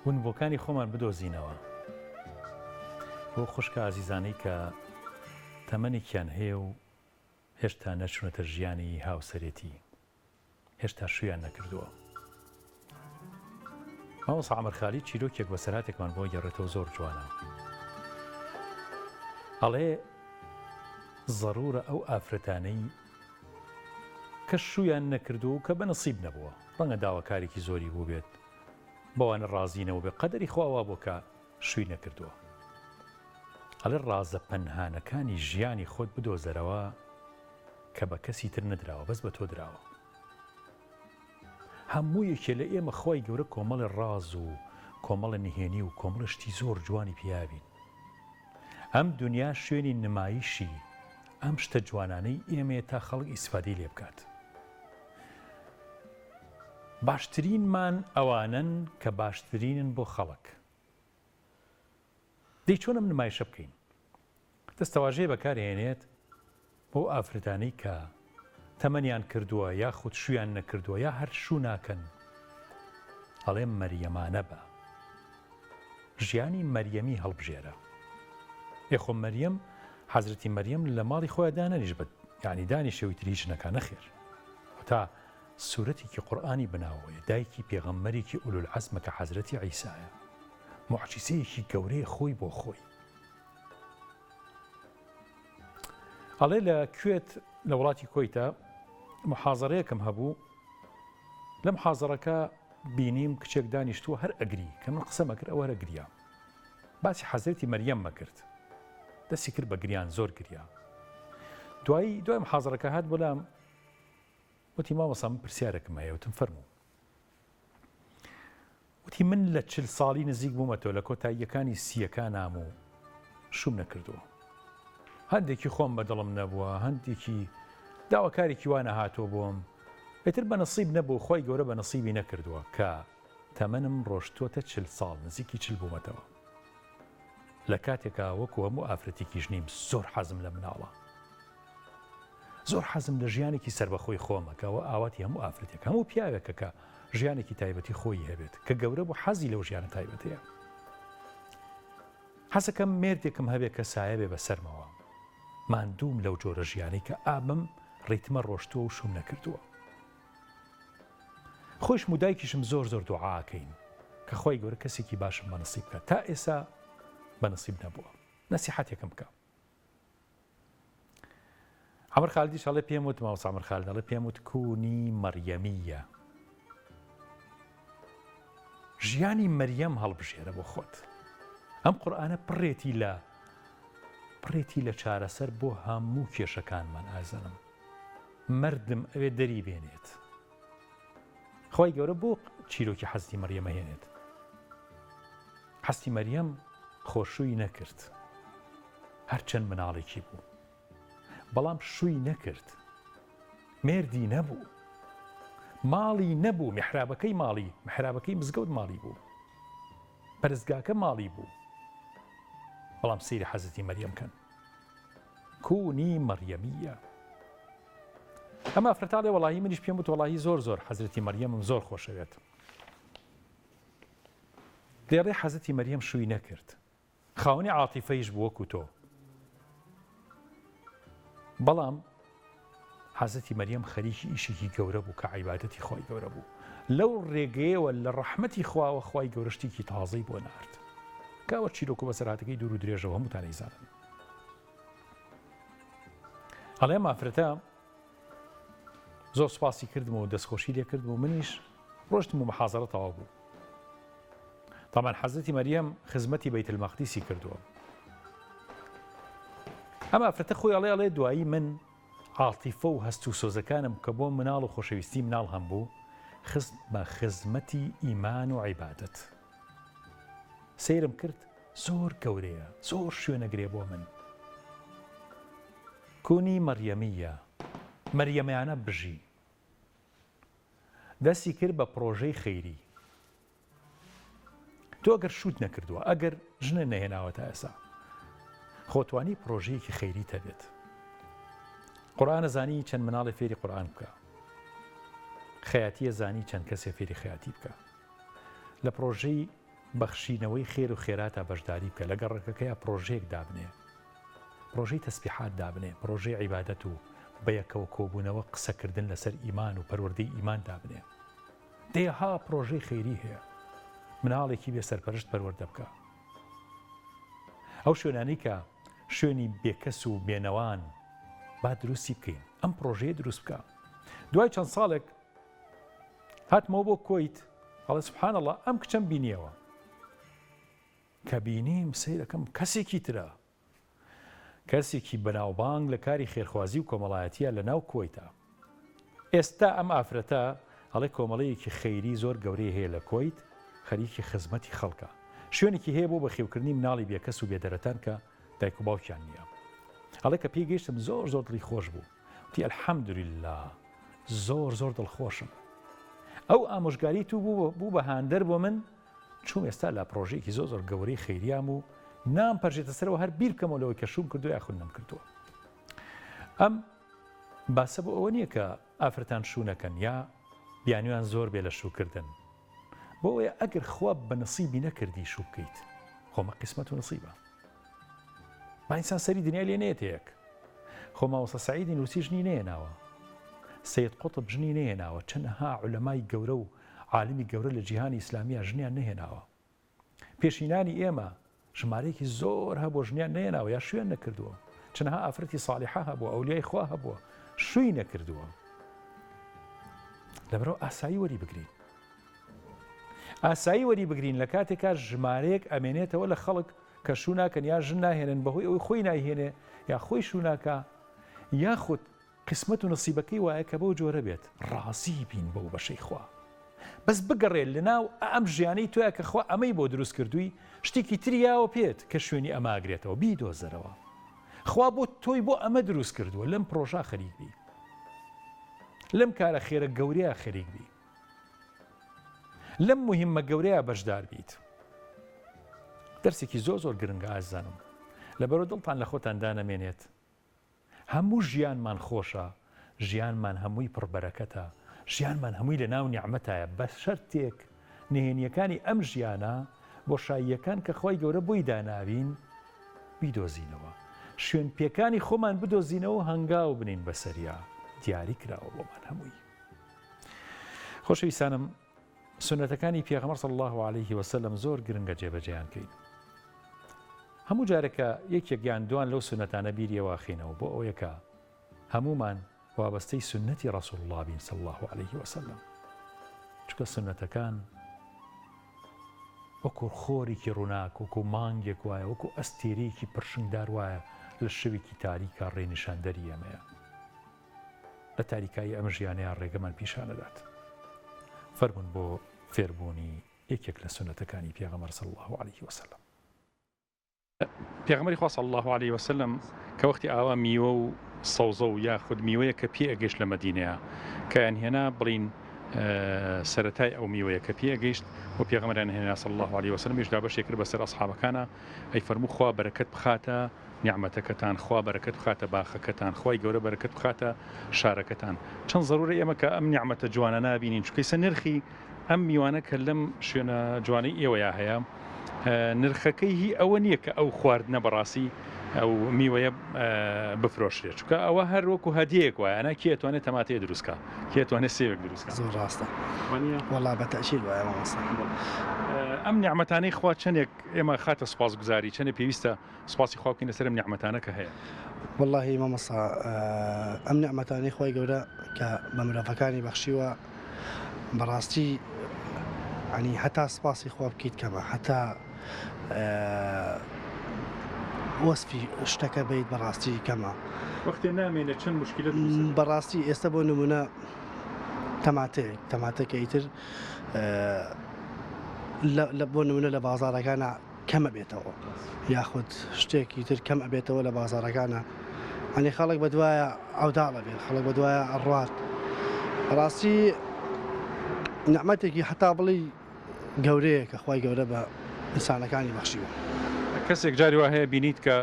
ونبووەکانی خۆمان بدۆزینەوە بۆ خوشکە ئازیزانەی کە تەمەنێکیان هەیە و هێشتا نەچوونەتە ژیانی هاوسەرێتی هێشتا شوویان نەکردووە. مامۆستا عەمر خالید چیرۆکێک بەسەرهاتێکمان بۆ گێڕێتەوە زۆر جوانە. ئەڵێ زەرورە ئەو ئافرەتانەی کە شوویان نەکردووە و کە بە نسیب نەبووە ڕەنگە داواکارێکی زۆری بووبێت بەوانە ڕازی نەبووبێ قەدەری خوا وا بووە کە شووی نەکردووە. ئەڵێ ڕازە پەنهانەکانی ژیانی خۆت بدۆزەرەوە کە بە کەسی تر نەدراوە بەس بە تۆ دراوە. هەموو یەکێ لە ئێمە خوای گەورە کۆمەڵێ ڕاز و کۆمەڵێ نهێنی و کۆمەڵێ شتی زۆر جوانی پیاوین. ئەم دونیا شوێنی نمایشی ئەم شتە جوانانەی ئێمەیە تا خەڵک ئیسفادەی لێ بکات. باشترینمان ئەوانەن کە باشترینن بۆ خەڵک. دەی چۆن ئەم نمایشە بکەین؟ دەستەواژەیە بەکار هێنێت بۆ ئافرەتانەی کە تەمەنیان کردووە یاخود شویان نەکردووە یا هەر شوو ناکەن ئەڵێ مەریەمانە بە ژیانی مەریەمی هەڵبژێرە ئێ خۆ مەریەم حەزرەتی مەریەم لە ماڵی خۆیان دانەنیش بە یعنی دانیشەوی تر هیچ نەکا نەخێر تا سورەتێکی قورئانی بناوەیە دایکی پێغەمبەرێکی ئولولعەزمە کە حەزرەتی عیسایە موعجیزەیەکی گەورەیە خۆی بۆ خۆی ئەڵێ لە کوێت لە وڵاتی کۆیتە محازەرەیەکم هەبوو لەم حازەرەکە بینیم کچێک دانیشتووە هەر ئەگری کە من قسەمە کرد ئەوە گریا باسی حەزرەتی مەریەم مەکرد دەستی کرد بە گریان زۆر گریا دوایی دوای محازەرەکە هات بۆلام وتی مامۆستا من پرسیارێکم هەیە وتم فەرموو وتی من لە چل ساڵی نزیک بوومەتەوە لە کۆتاییەکانی سییەکانام و شوم نەکردووە هەندێکی خۆم بە دڵم نەبووە هەندێکی داواکارێکی وا نەهاتووە بۆم ئیتر بە نسیب نەبوو خۆی گەورە بە نسیبی نەکردووە کە تەمەنم ڕۆشتووەتە چل ساڵ نزیکی چل بوومەتەوە لە کاتێکا وەکو هەموو ئافرەتێکیش نیم زۆر حەزم لە مناڵە زۆر حەزم لە ژیانێکی سەربەخۆی خۆمە کە ئەوە ئاواتی هەموو ئافرەتێک هەموو پیاوێکە کە ژیانێکی تایبەتی خۆی هەبێت کە گەورە بوو حەزی لەو ژیانە تایبەتەیە حەزەکەم مێردێکم هەبێ کە سایە بێ بەسەرمەوە ماندووم لەو جۆرە ژیانی کە ئابم ڕیتمە ڕۆشتووە و شوم نەکردووە خۆشم و دایکیشم زۆر زۆر دوعاکەین کە خۆی گەورە کەسێکی باشم بە نسیب بکات تا ئێسا بە نسیب نەبووە نەسیحەتێکم بکە عەمر خالدیش ئەڵێ پێم وت مامۆستا عەمر خالد ئەڵێ پێم وت کونی مەریەمیە. ژیانی مەریەم هەڵبژێرە بۆ خۆت. ئەم قورئانە پڕێتی لە پڕێتی لە چارەسەر بۆ هەموو کێشەکانمان ئازنم. مەردم ئەوێ دەری بێنێت. خوای گەورە بۆ چیرۆکی حەزرەتی مەریەم ئەهێنێت؟ حەزرەتی مەریەم خۆ شووی نەکرد هەرچەند مناڵێکی بوو بەڵام شووی نەکرد مێردی نەبوو ماڵی نەبوو میحرابەکەی ماڵی میحرابەکەی مزگەوت ماڵی بوو پەرستگاکە ماڵی بوو بەڵام سەیری حەزرەتی مەریەم کەن کونی مەریەمیە ئەم ئافرەتە ئەڵێ وەڵاهی منیش پێم وت وەڵاهی زۆر زۆر حەزرەتی مەریەمم زۆر خۆشەوێت دێڵێ حەزرەتی مەریەم شووی نەکرد خاوەنی عاتیفەیش بوو وەکو تۆ بەڵام حەزرەتی مەریەم خەریکی ئیشێکی گەورە بوو کە عیبادەتی خوای گەورە بوو لەو ڕێگەیەوە لە ڕەحمەتی خواوە خوای گەورە شتێکی تازەی بۆ نارد کاوە چیرۆک و بەسەرهاتەکەی دوور و درێژەوە هەمووتان ئەیزانن ئەڵێ ئەم ئافرەتە زۆر سوپاسی کردم و دەستخۆشی لێ کردم و منیش ڕۆشتم و محازەرە تەواو بوو تامان حەزرەتی مەریەم خزمەتی بەیت المەقدیسی کردووە ئەم ئافرەتە خۆی ئەڵێ ئەڵێ دوایی من عاتیفە و هەست و سۆزەکانم کە بۆ مناڵ و خۆشەویستی مناڵ هەم بوو خستمە خزمەتی ئیمان و عیبادەت سەیرم کرد زۆر گەورەیە زۆر شوێنەگرێ بۆ من کونی مەریەمیە مەریەمیانە بژی دەستی کرد بە پڕۆژەی خەیری تۆ ئەگەر شووت نەکردووە ئەگەر ژنە نەهێناوە تا ئێسا خۆتوانی پرۆژەیەکی خەیری تەبێت قورآانە زانی چەند مناڵێ فێری قورآان بکە خەیاتیە زانی چەند کەسێ فێری خەیاتی بکە لە پرۆژەی بەخشینەوەی خێر و خێراتا بەشداری بکە، لە گەڕەکەکەیا پڕۆژەیەک دابنێ، پڕۆژەی تەسبیحات دابنێ، پڕۆژەی عیبادەت و بەیەکەوە کۆبوونەوە قسەکردن لەسەر ئیمان و پەروەردەی ئیمان دابنێ. دەیەها پڕۆژەی خەیری هەیە. مناڵێکی بێ سەرپەرشت پەروەردە بکە. ئەو شوێنانەی کە شوێنی بێکەس و بێنەوان با دروستی بکەین. ئەم پڕۆژەیە دروست بکە. دوای چەند ساڵێک هاتمەوە بۆ کۆیت ئەڵێ سبحان اللە ئەم کچەم بینیەوە کە بینیم سەیرەکەم کەسێکی ترە کەسێکی بەناوبانگ لە کاری خێرخوازی و کۆمەڵایەتیە لە ناو کۆیتە ئێستا ئەم ئافرەتە ئەڵێ کۆمەڵەیەکی خەیری زۆر گەورەی هەیە لە کۆیت خەریکی خزمەتی خەڵکە شوێنێکی هەیە بۆ بەخێوکردنی مناڵی بێکەس و بێدەرەتان کە دایک و باوکیان نییە ئەڵێ کە پێی گەیشتم زۆر زۆر دڵی خۆش بوو وتی الحمدللە زۆر زۆر دڵخۆشم ئەو ئامۆژگاری تو بوو بوو بە هاندەر بۆ من چوم ئێستا لە پرۆژەیەکی زۆر زۆر گەورەی خەیریام و نام پەرژێتە سەرەوە هەر بیر بکەمەوە لەوەی کە شوم کردو یاخود نەم کردووە ئەم باسە بۆ ئەوە نییە کە ئافرەتان شوو نەکەن یا بیانویان زۆر بێ لە شووکردن بۆ ئەوەیە ئەگەر خوا بە نسیبی نەکردی شوو بکەیت خۆمە قیسمەت و نسیبە با ئینسان سەری دنیای لێ نێتە یەک خۆ مامۆستا سەعیدی نووسی ژنی نەیەناوە سید قوتب ژنی نەیەناوە چەنەها عولەمای گەورە و عالمی گەورە لە جیهانی ئیسلامیە ژنیان نەهێناوە پێشینانی ئێمە ژمارەیەکی زۆر هەبوو ژنیان نەیەناوە یا شوێن نەکردووە چەنەها ئافرەتی ساڵحە هەبووە ئەولیای خوا هەبووە شووی نەکردووە لەبەرەوە ئاسایی وەری بگرین ئاسایی وەری بگرین لە کاتێکا ژمارەیەک ئەمێنێتەوە لە خەڵک کە شوو ناکەن یا ژن ناهێنن بەهۆی ئەوەی خۆی نایهێنێ یا خۆی شوو ناکا یاخود قیسمەت و نسیبەکەی وایە کە بەو جۆرە بێت ڕازی بین بەو بەشەی خوا بەس بگەڕێ لەناو ئەم ژیانەی تۆیا کە خوا ئەمەی بۆ دروست کردووی شتێکی تری یاوە پێت کە شوێنی ئەمە ئەگرێتەوە بیدۆزەرەوە خوا بۆ تۆی بۆ ئەمە دروست کردووە لەم پرۆژە خەریک بی لەم کارە خێرە گەورەیە خەریک بی لەم موهیممە گەورەیە بەشدار بیت. دەرسێکی زۆر زۆر گرنگە ئازیزانم. لەبەرو دڵتان لە خۆتان دانەمێنێت. هەموو ژیانمان خۆشە، ژیانمان هەمووی پڕ بەرەکەتە، ژیانمان هەمووی لە ناو نیعمەتایە بە شەرتێک نهێنیەکانی ئەم ژیانە، بۆشاییەکان کە خوای گەورە بۆی داناوین بیدۆزینەوە. شوێن پێکانی خۆمان بدۆزینەوە و هەنگاو بنێین بەسەریا. دیاری کراوە بۆمان هەمووی. خۆشەویستانم سونەتەکانی پێغەمبەر صلی الله علیه وسلم زۆر گرنگە جێبەجێیان کەین هەموو جارێکە یەکێک یان دوان لەو سونەتانە بیریەوە خینەوە بۆ ئەوەیە کە هەمومان وابەستەی سونەتی ڕسول الله بین صلی الله علیه وسلم چکە سونەتەکان. وەکو خۆرێکی ڕووناک، وەکو مانگێک وایە، وەکو ئەستێرەیەکی پرشنگدار وایە لە شەوێکی تاریکا ڕێنیشاندەری ئێمەیە. لە تاریکایی ئەم ژیانەیا ڕێگەمان پیشانەدات. فەرموون بۆ فێربوونی یەکێک لە سوننەتەکانی پێغەمبەر صلی اللە علیه وسلم. پێغەمبەری خوا صلی اللە علیه وسلم کە وەختی ئاوا میوە و سەوزە و یاخود میوەیە کە پێ ئەگەیشت لە مەدینەیە کە یان هێنا بڵین سەرەتای ئەو میوەیە کە پێ ئەگەیشت و پێغەمبەریان هێنا صلی اللە علیه وسلم یش دابەشێ کرد بەسەر ئەصحابەکانا ئەی فەرموو خوا بەرەکەت بخاتە نیعمەتەکەتان خوا بەرەکەت بخاتە باخەکەتان خوای گەورە بەرەکەت بخاتە شارەکەتان چەند زەرورە ئێمە کە ئەم نیعمەتە جوانە نابینین چونکە ئیستا نرخی ئەم میوانە کە لەم شوێنە جوانەی ئێوەیا هەیە نرخەکەی هی ئەوە نییە کە ئەو خواردنە بەڕاستی ئەو میوەیە بفرۆشرێت چونکە ئەوە هەر وەکو هەدیەیەک وایە نا کێ توانێت تەماتەیە دروستکە کێ توانێت سێوێک دروستکە زۆر ڕاستە وەڵا بە تەئکید وایە مامۆستا ئەم نیعمەتانەی خوا چەندێک ئێمە خاتە سوپاسگوزاری چەندێک پێویستە سوپاسی خوا بکەین لەسەر ئەم نیعمەتانە کە هەیە. وەڵاهی مامۆستا ئەم نیعمەتانەی خوای گەورە کە بە مرۆڤەکانی بەخشیوە بەڕاستی ینی هەتا سپاسی خوا بکەیت کەمە هەتا وەسفی شتەکە بیت بەڕاستی کەمە وەختێ نامێنێ چەند مشکلە بەڕاستی ئێستا بۆ نمونە تەماتەیەک تەماتەکە ئیتر لە بۆ نمونە لە بازارەکانە کەم ئەبێتەوە یاخود شتێکی تر کەم ئەبێتەوە لە بازاڕەکانا ئەنی خەڵک بەدوایە عەوداڵ ئەبێت خەڵک بەدوایە ئەڕوات ڕاستی نعمەتێکی حتا بڵێی گەورەیە کە خوای گەورە بە ئینسانەکانی بەخشیوە. کەسێک جاری وا هەیە بینیت کە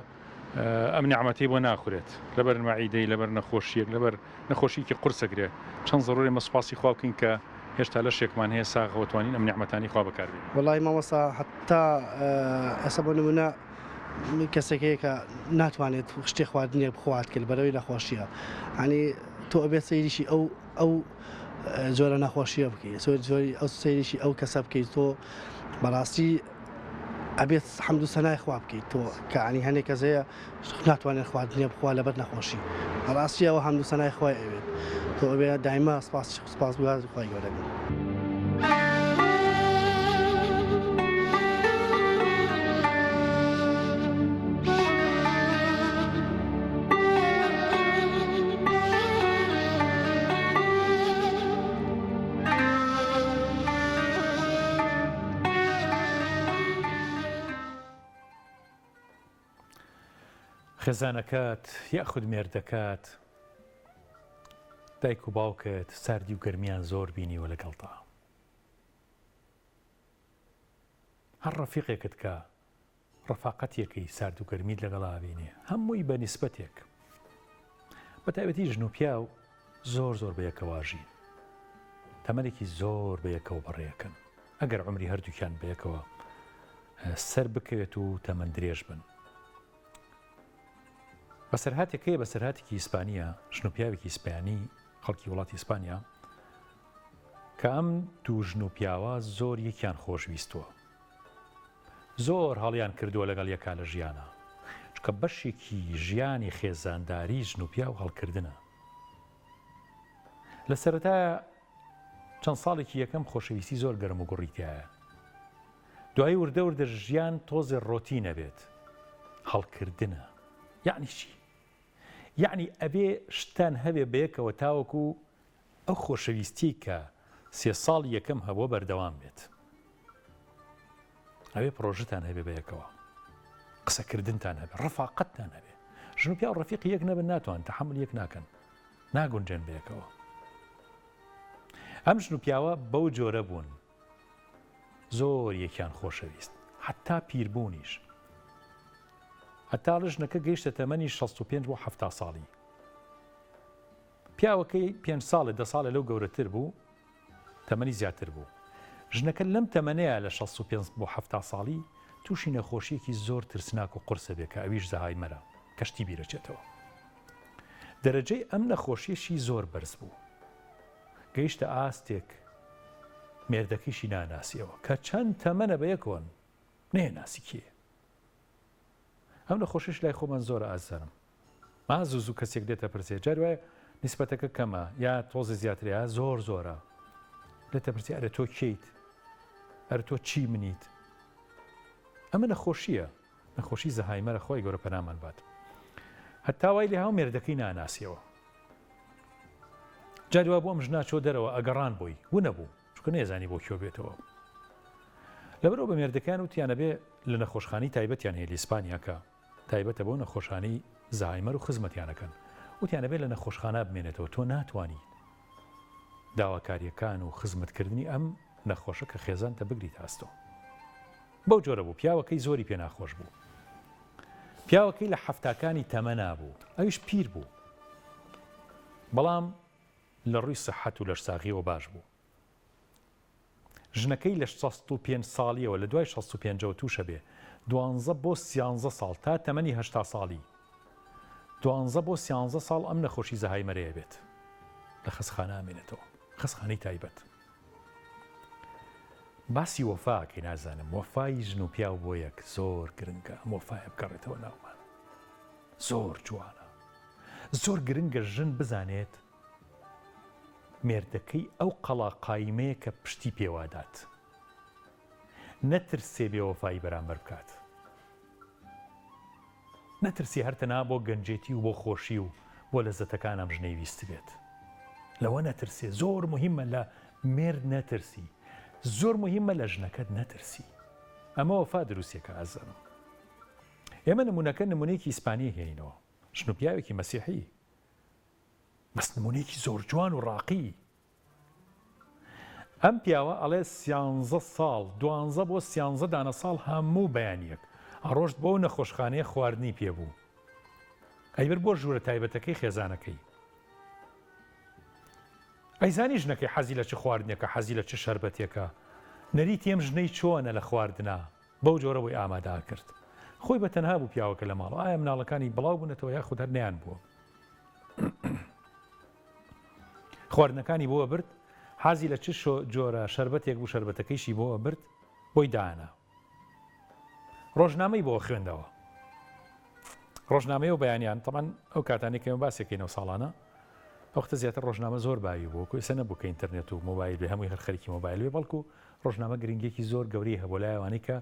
ئەم نیعمەتەی بۆ ناخورێت لەبەر مەعیدەی لەبەر نەخۆشیەک لەبەر نەخۆشیکی قورسەگرێ چەند زەڕوری ئێمە سوپاسی خوا بکەین کە هێشتا لەشێکمان هەیە ساغەوە توانین ئەم نیعمەتانەی خوا بەکار بێنین. وەڵایی مامۆستا هەتا ئێستا بۆ نمونە کەسێک هەیە کە ناتوانێت شتێ خواردنێک بخوات کە لەبەرەوەی نەخۆشیە ینی تۆ ئەبێت سەیریشی ئەو ئەو جۆرە نەخۆشیە بکەیت زۆر جۆری ئەو سەیریشی ئەو کەسە بکەیت تۆ بەڕاستی ئەبێت حەمد و سەنای خوا بکەیت تۆ کە عنی هەنێک کەس هەیە ناتوانێت خواردنێ بخوا لەبەر نەخۆشی بەڕاستی ئەوە حەمد و سەنای خوای ئەوێت تۆ ئەبێ دایمە سپاس سپاس گوزار خوای گەورە بی. خێزانەکەت یاخود مێردەکەت دایک و باوکت ساردی و گەرمیان زۆر بینیوە لەگەڵتا هەر ڕەفیقێکت کە ڕەفاقەتیەکەی سارد و گەرمیت لەگەڵا بینێ هەمووی بە نیسبەتێک بە تایبەتی ژن و پیاو زۆر زۆر بە یەکەواژین تەمەێکی زۆر بە یەکەوە بەڕێەکەن ئەگەر عمری هەردووکیان بە یەکەوە سەر بکەوێت و تەمەن درێژ بن بەسەرهاتێک هەیە بەسەرهاتێکی ئیسپانیە ژن و پیاوێکی ئیسپانی خەڵکی وڵاتی ئیسپانیا کە ئەم دوو ژن و پیاوە زۆر یەکیان خۆشویستووە زۆر هەڵیان کردووە لەگەڵ یەکا لە ژیانە چکە بەشێکی ژیانی خێزانداری ژن و پیاو هەڵکردنە لە سەرەتایە چەند ساڵێکی یەکەم خۆشەویستی زۆر گەرم و گوڕی تایە دوایی وردە وردە ژیان تۆزێ ڕۆتینە بێت هەڵکردنە یەعنی چی؟ یەعنی ئەبێ شتتان هەبێ بەیەکەوە تاوەکو ئەو خۆشەویستیەی کە سێ ساڵی یەکەم هەبووە بەردەوام بێت ئەبێ پرۆژەتان هەبێ بەیەکەوە قسەکردنتان هەبێ ڕەفاقەتتان هەبێ ژن و پیاو ڕەفیقی یەک نەبن ناتوان تەحەمول یەک ناکەن ناگونجێن بەیەکەوە ئەم ژن و پیاوە بەو جۆرە بوون زۆر یەکیان خۆشەویست حەتا پیربوونیش هەتا ژنەکە گەیشتە تەمەنی 65 بۆ 70 ساڵی پیاوەکەی پێنج ساڵێ دە ساڵێ لەو گەورەتر بوو تەمەنی زیاتر بوو ژنەکە لەم تەمەنەیە لە 65 بۆ 70 ساڵی تووشی نەخۆشیەکی زۆر ترسناک و قورسە بێ کە ئەویش زەهایمەرە کەشتی بیرەچێتەوە دەرەجەی ئەم نەخۆشیەشی زۆر بەرز بوو گەیشتە ئاستێک مێردەکەیشی ناناسیەوە کە چەند تەمەنە بەیەکەوەن نەیەناسی کێیە. ئەم نەخۆشیش لای خۆمان زۆرە ئازیزانم. ما زوو زوو کەسێک دێتە پرسێ جاری وایە نیسبەتەکە کەمە یا تۆزێ زیاترە یا زۆر زۆرە دێتە پرسێ ئەرێ تۆ کێیت ئەرێ تۆ چی منیت؟ ئەمە نەخۆشییە، نەخۆشی زەهایمەرە خوای گەورە پەنامان بات. هەتا وای لێ هاو مێردەکەی ناناسیەوە. جاری وا بوو ئەم ژنە چۆ دەرەوە ئەگەڕان بۆی ونەبوو چونکە نەیەزانی بۆ کوێ بێتەوە. لەبەرئەوە بە مێردەکەیان وتیان ئەبێ لە نەخۆشخانەی تایبەتیان هەیە لە ئیسپانیا کە تایبەتە بۆ نەخۆشانی زەهایمەر و خزمەتیان ئەکەن وتیان ئەبێ لە نەخۆشخانە بمێنێتەوە تۆ ناتوانیت داواکاریەکان و خزمەتکردنی ئەم نەخۆشە کە خێزانتە بگریتە ئەستۆ. بەو جۆرە بوو پیاوەکەی زۆری پێ ناخۆش بوو. پیاوەکەی لە حەفتاکانی تەمەنا بوو، ئەویش پیر بوو. بەڵام لە ڕووی سەحەت و لەشساغیەوە باش بوو. ژنەکەی لە 65 ساڵیەوە لە دوای 65ەوە تووشە بێ دوانزە بۆ سیانزە ساڵ تا تەمەنی هەشتا ساڵی دوانزە بۆ سیانزە ساڵ ئەم نەخۆشی زەهایمەرەیە بێت لە خەسخانە ئامێنێتەوە خەسخانەی تایبەت. باسی وەفا ئەکەی نازانم وەفای ژن و پیاو بۆ یەک زۆر گرنگە ئەم وەفایە بگەڕێتەوە ناومان زۆر جوانە زۆر گرنگە ژن بزانێت مێردەکەی ئەو قەڵا قایمەیە کە پشتی پێوادات نەترسێ بێوەفایی بەرامبەر بکات. نەترسی هەر تەنها بۆ گەنجێتی و بۆ خۆشی و بۆ لەزەتەکان ئەم ژنەی ویستبێت لەوە نەترسێ زۆر مهمە لە مێرد نەترسی زۆر مهمە لە ژنەکەت نەترسی ئەمە وەفا دروستێکە ئازانم ئێمە نمونەکە نمونەیەکی ئیسپانی هێنینەوە ژن و پیاوێکی مەسیحی بەس نمونەیەکی زۆر جوان و ڕاقی ئەم پیاوە ئەڵێ سیانزە ساڵ، دوانزە بۆ سیانزە دانە ساڵ هەموو بەیانییەک ئەڕۆشت بۆ ئەو نەخۆشخانەیە خواردنی پێ بوو ئەیبرد بۆ ژوورە تایبەتەکەی خێزانەکەی. ئەیزانی ژنەکەی حەزی لە چ خواردنێکە، حەزی لە چ شەربەتێکە، نەریتی ئەم ژنەی چۆنە لە خواردنا، بەو جۆرە بۆی ئامادە ئەکرد. خۆی بە تەنها بوو پیاوەکە لە ماڵ، ئایا مناڵەکانی بڵاو بوونەتەوە یاخود هەر نەیانبووە. خواردنەکانی بۆ ئەبرد، حازی لە چ جۆرە شەربەتێک بوو شەربەتەکەیشی بۆ ئەبرد بۆی دانا. ڕۆژنامەی بۆ خوێندەوە. ڕۆژنامەی و بەیانیان تەمان ئەو کاتانی کە ئێمە باسێکەینەوە ساڵانە ئەوختە زیاتر ڕۆژنامە زۆر باوی بوو وەکو ئێستا نەبوو کە ئینتەرنێت و مۆبایل بێ هەمووی هەر خەریکی مۆبایل بێ بەڵکو ڕۆژنامە گرنگیەکی زۆر گەورەی هەبوو لای ئەوانەی کە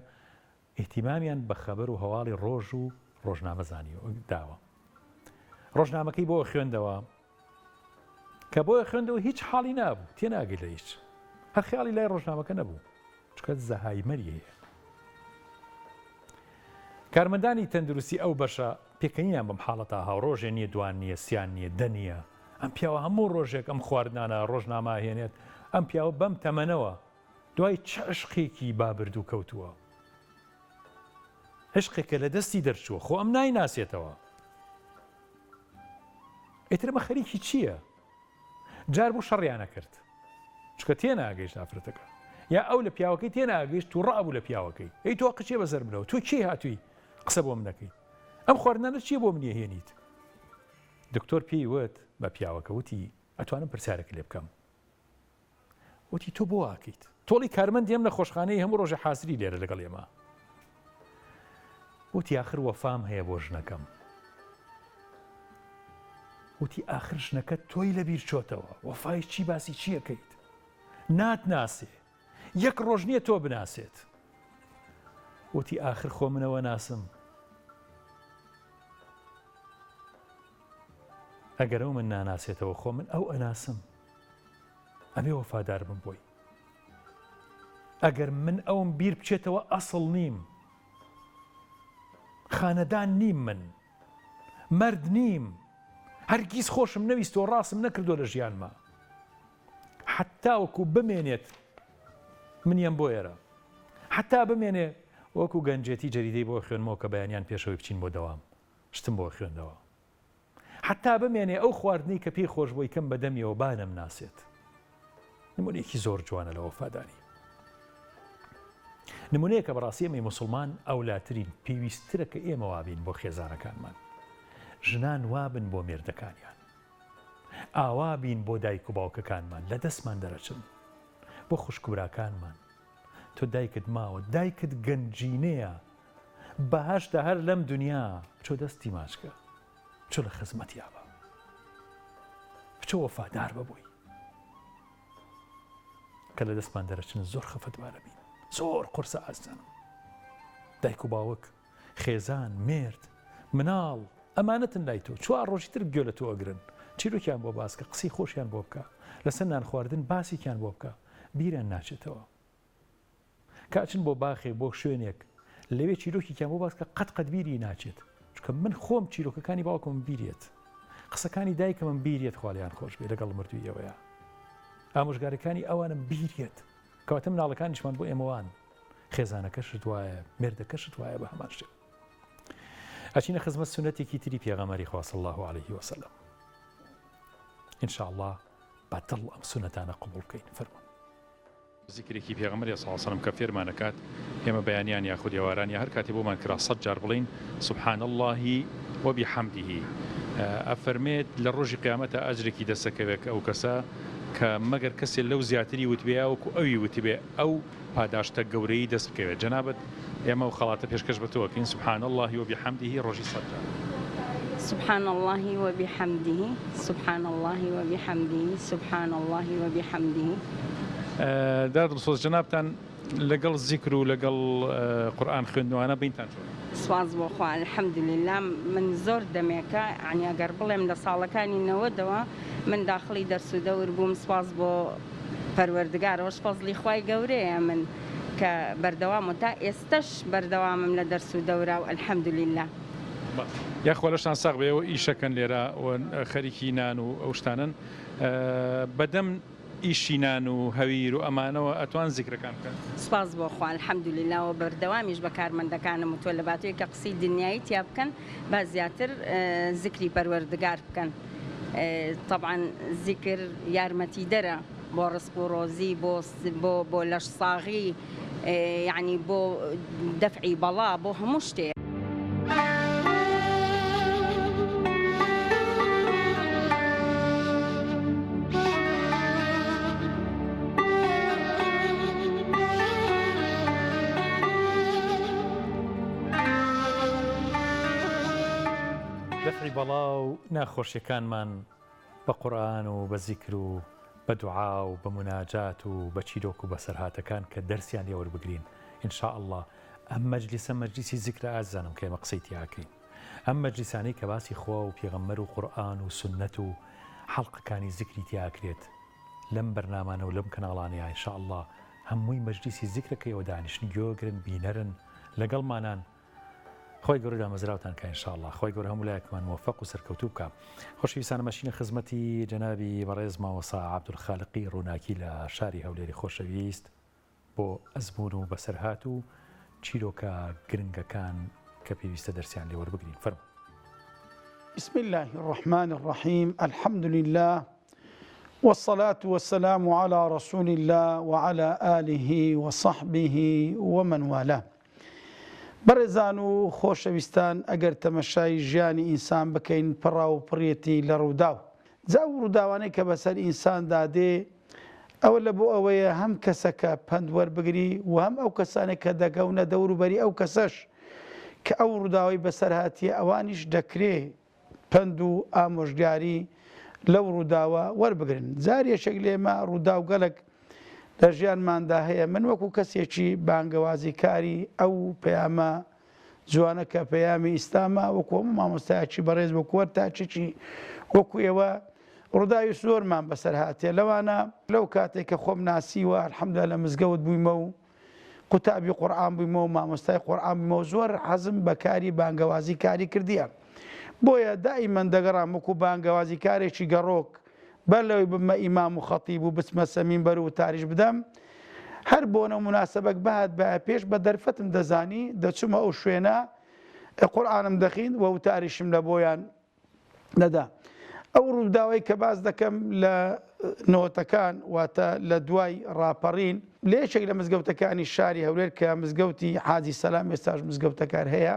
ئیهتیمامیان بە خەبەر و هەواڵی ڕۆژ و ڕۆژنامە زانیوە داوە. ڕۆژنامەکەی بۆ خوێندەوە کە بۆ خوێندەوە هیچ حاڵی نابوو تێناگەی لە هیچ هەر خیاڵی لای ڕۆژنامەکە نەبوو چونکە زەهایمەری هەیە کارمەندانی تەندروستی ئەو بەشە پێکەنیان بەم حاڵەتە هاو ڕۆژێ نییە دوان نییە سیان نییە دە نییە ئەم پیاوە هەموو ڕۆژێک ئەم خواردنانە ڕۆژنامە هێنێت ئەم پیاوە بەم تەمەنەوە دوای چ عشقێکی بابردوو کەوتووە؟ عشقێکە لە دەستی دەرچووە خۆ ئەم نایناسێتەوە ئیتر ئەمە خەریکی چییە؟ جار بوو شەڕیانە کرد چکە تێناگەیشت ئافرەتەکە یا ئەو لە پیاوەکەی تێناگەیشت تووڕە ئەبوو لە پیاوەکەی ئەی تۆ قچێ بەسەر منەوە تۆ کێ هاتووی قسە بۆ منەکەیت ئەم خواردنانە چییە بۆ منیە هێنیت دکتۆر پێی وت بە پیاوەکە وتی ئەتوانم پرسیارێک لێ بکەم وتی تۆ بۆ واکەیت؟ تۆڵی کارمەندی ئەم نەخۆشخانەی هەموو ڕۆژێ حازری لێرە لەگەڵ ئێمە. وتی ئاخر وەفام هەیە بۆ ژنەکەم. وتی ئاخر ژنەکە تۆی لەبیر چۆتەوە وەفای چی باسی چیەکەیت؟ ناتناسێ یەک ڕۆژ نییە تۆ بناسێت. وتی ئاخر خۆ منەوە ناسم. ئەگەر ئەو من ناناسێتەوە خۆ من ئەو ئەناسم. ئەبێ وەفادار بم بۆی ئەگەر من ئەوم بیر بچێتەوە ئەسڵ نیم خانەدان نیم من مەرد نیم هەرگیز خۆشم نەویستەوە ڕاستم نەکردو لە ژیانما حتا وەکو بمێنێت منیان بۆ ئێرە حتا بمێنێ وەکو گەنجێتی جەریدەی بۆ خوێنمەوە کە بەیانیان پێشەوەی بچین بۆ دەوام شتم بۆ خوێندەوە حەتا بمێنێ ئەو خواردنەی کە پێی خۆش بووی کەم بە دەمیەوە با نەمناسێت. نمونەیەکی زۆر جوانە لە وەفاداری. نمونەیەکە بەڕاستی ئێمەی موسڵمان ئەولاترین پێویستترە کە ئێمە وابین بۆ خێزانەکانمان. ژنان وابن بۆ مێردەکانیان. ئاوا بین بۆ دایک و باوکەکانمان لە دەستمان دەرەچن. بۆ خوشک و براکانمان. تۆ دایکت ماوە، دایکت گەنجینەیە. بەهەشتە هەر لەم دنیا بچۆ دەستی ماچ کە بچۆ لە خزمەتیا بە بچۆ وەفادار بە بۆی کە لە دەستمان دەرەچن زۆر خەفەتبارە بین زۆر قورسە ئازیزانم. دایک و باوک، خێزان، مێرد، مناڵ، ئەمانەتن لای تۆ، چوار ڕۆژی تر گوێ لە تۆ ئەگرن، چیرۆکیان بۆ باس کە، قسەی خۆشیان بۆ بکە، لەسەر نانخواردن باسێکیان بۆ بکە، بیریان ناچێتەوە. کە ئەچن بۆ باخێک، بۆ شوێنێک، لەوێ چیرۆکێکیان بۆ باس کە قەت قەت بیری ناچێت. چونکە من خۆم چیرۆکەکانی باوکمم بیریەت، قسەکانی دایکمم بیریەت، خوا لێیان خۆش بێ لەگەڵ مردووی ئێوەیا. ئامۆژگاریەکانی ئەوانم بیریەت. کەواتە مناڵەکانیشمان بۆ ئێمە وان. خێزانەکەشت وایە، مێردەکەشت وایە بە هەمان شێوە. ئەچینە خزمەت سونەتێکی تری پێغەمبەری خوا صلی الله علیه وسلم. ان شاء الله بە دڵ ئەم سونەتانە قبوڵ بکەین. فەرموون. زیکرێکی پێغەمبەری صلی اللە علیە وسلم کە فێرمان ئەکات ئێمە بەیانیان یاخود ئێواران یا هەر کاتێ بۆمان کرا سەت جار بڵێین سبحان اللە وبحمده ئەفەرمێت لە ڕۆژی قیامەتا ئەجرێکی دەست ئەکەوێت کە ئەو کەسە کە مەگەر کەسێ لەو زیاتری وتبێ یا وەکو ئەوی وتبێ ئەو پاداشتە گەورەی دەست بکەوێت جەنابت ئێمە ئەو خەڵاتە پێشکەش بە تۆ ئەکەین سبحان اللە وبحمده ڕۆژی سەت جار. سبحان اللە وبحمده سبحان اللە وبحمده سبحان اللە وبحمده. داد دڵسۆز جەنابتان لەگەڵ زیکر و لەگەڵ قورئان خوێندنەوانە بینتان چۆنە؟ سوپاس بۆ خوا الحمدللە من زۆر دەمێکە یانی ئەگەر بڵێم لە ساڵەکانی نەوەدەوە من داخڵی دەرس و دەور بووم سوپاس بۆ پەروەردگار ئەوەش فەزڵی خوای گەورەیە من کە بەردەوام و تا ئێستەش بەردەوامم لە دەرس و دەورا و الحمدللە. یاخوا لەشتان ساغ بێ ئێوە ئیشەکەن لێرە و خەریکی نان و ئەو شتانەن بەدەم ئیشی نان و هەویر و ئەمانەوە ئەتوان زیکرەکان بکەن؟ سوپاس بۆ خوا الحمدللە وە بەردەوامیش بە کارمەندەکانم وتوە لەباتەوەی کە قسەی دنیایی تیا بکەن با زیاتر زیکری پەروەردگار بکەن تەبعەن زیکر یارمەتیدەرە بۆ ڕزق و ڕۆزی بۆ بۆ بۆ لەش ساغی یەعنی بۆ دەفعی بەڵا بۆ هەموو شتێ. دەفعی بەڵا و ناخۆشیەکانمان بە قورئان و بە زیکر و بە دوعا و بە موناجات و بە چیرۆک و بەسەرهاتەکان کە دەرسیان لێ وەربگرین ان شاء اللە ئەم مەجلیسە مەجلیسی زیکرە ئازیزانم کە ئێمە قسەی تیا ئەکەین ئەم مەجلیسانەی کە باسی خوا و پێغەمبەر و قورئان و سوننەت و حەڵقەکانی زیکری تیا ئەکرێت لەم بەرنامانە و لەم کەناڵانەیا ان شاء اللە هەمووی مەجلیسی زیکرە کە ئێوە دانیشن گوێگرن بینەرن لەگەڵمانان خوای گەورە دامەزراوتان کا ان شاءاللە خوای گەورە هەموو لایەکمان مۆفەق و سەرکەوتوو بکا خۆشەویستانە مەشینە خزمەتی جەنابی بەڕێز مامۆستا عەبدولخالقی ڕووناکی لە شاری هەولێری خۆشەویست بۆ ئەزموون و بەسەرهات و چیرۆکە گرنگەکان کە پێویستە دەرسیان لێ وەربگرین فەرموو. بسم اللە الرحمن الرحیم الحمد للە والصلاة والسلام علی رسول اللە وعلی آله وصحبه ومن والاه بەڕێزان و خۆشەویستان ئەگەر تەمەشای ژیانی ئینسان بکەین پڕاو پڕیەتی لە ڕووداو جا ئەو ڕووداوانەی کە بەسەر ئینساندا دێ ئەوە لە بۆ ئەوەیە هەم کەسەکە پەند وەربگری و هەم ئەو کەسانێک کە دەگەونە دەوروبەری ئەو کەسەش کە ئەو ڕووداوەی بەسەر هاتیە ئەوانیش دەکرێ پەند و ئامۆژگاری لەو ڕووداوە وەربگرن. جار یەکێک لێمە ڕووداوگەلەک لە ژیانماندا هەیە، من وەکو کەسێکی بانگەوازیکاری ئەو پەیامە جوانە کە پەیامی ئیسلامە، وەکو هەموو مامۆستایەکی بەڕێز، وەکو هەر تاکێکی وەکو ئێوە ڕووداوی زۆرمان بەسەر هاتیە، لەوانە لەو کاتێک کە خۆم ناسیوە الحمدللە لە مزگەوت بوویمە و قوتابی قورئان بوویمەوە مامۆستای قورئان بوویمەوە زۆر حەزم بە کاری بانگەوازی کاری کردیە بۆیە دائیمەن دەگەڕام وەکو بانگەوازی کارێکی گەڕۆک بەر لەوەی ببمە ئیمام و خەتیب و بچمە سەمینبەر و وتاریش بدەم هەر بۆنە و موناسەبەک بهاتبایە پێش بە دەرفەتم دەزانی دەچوومە ئەو شوێنە قورئانم دەخیند و وتاریشم لە بۆیان نەدا. ئەو ڕووداوەی کە باس دەکەم لە نۆتەکان واتە لە دوای ڕاپەڕین لە یەکێک لە مزگەوتەکانی شاری هەولێر کە مزگەوتی حاجی سەلام ئێستاش مزگەوتەکار هەیە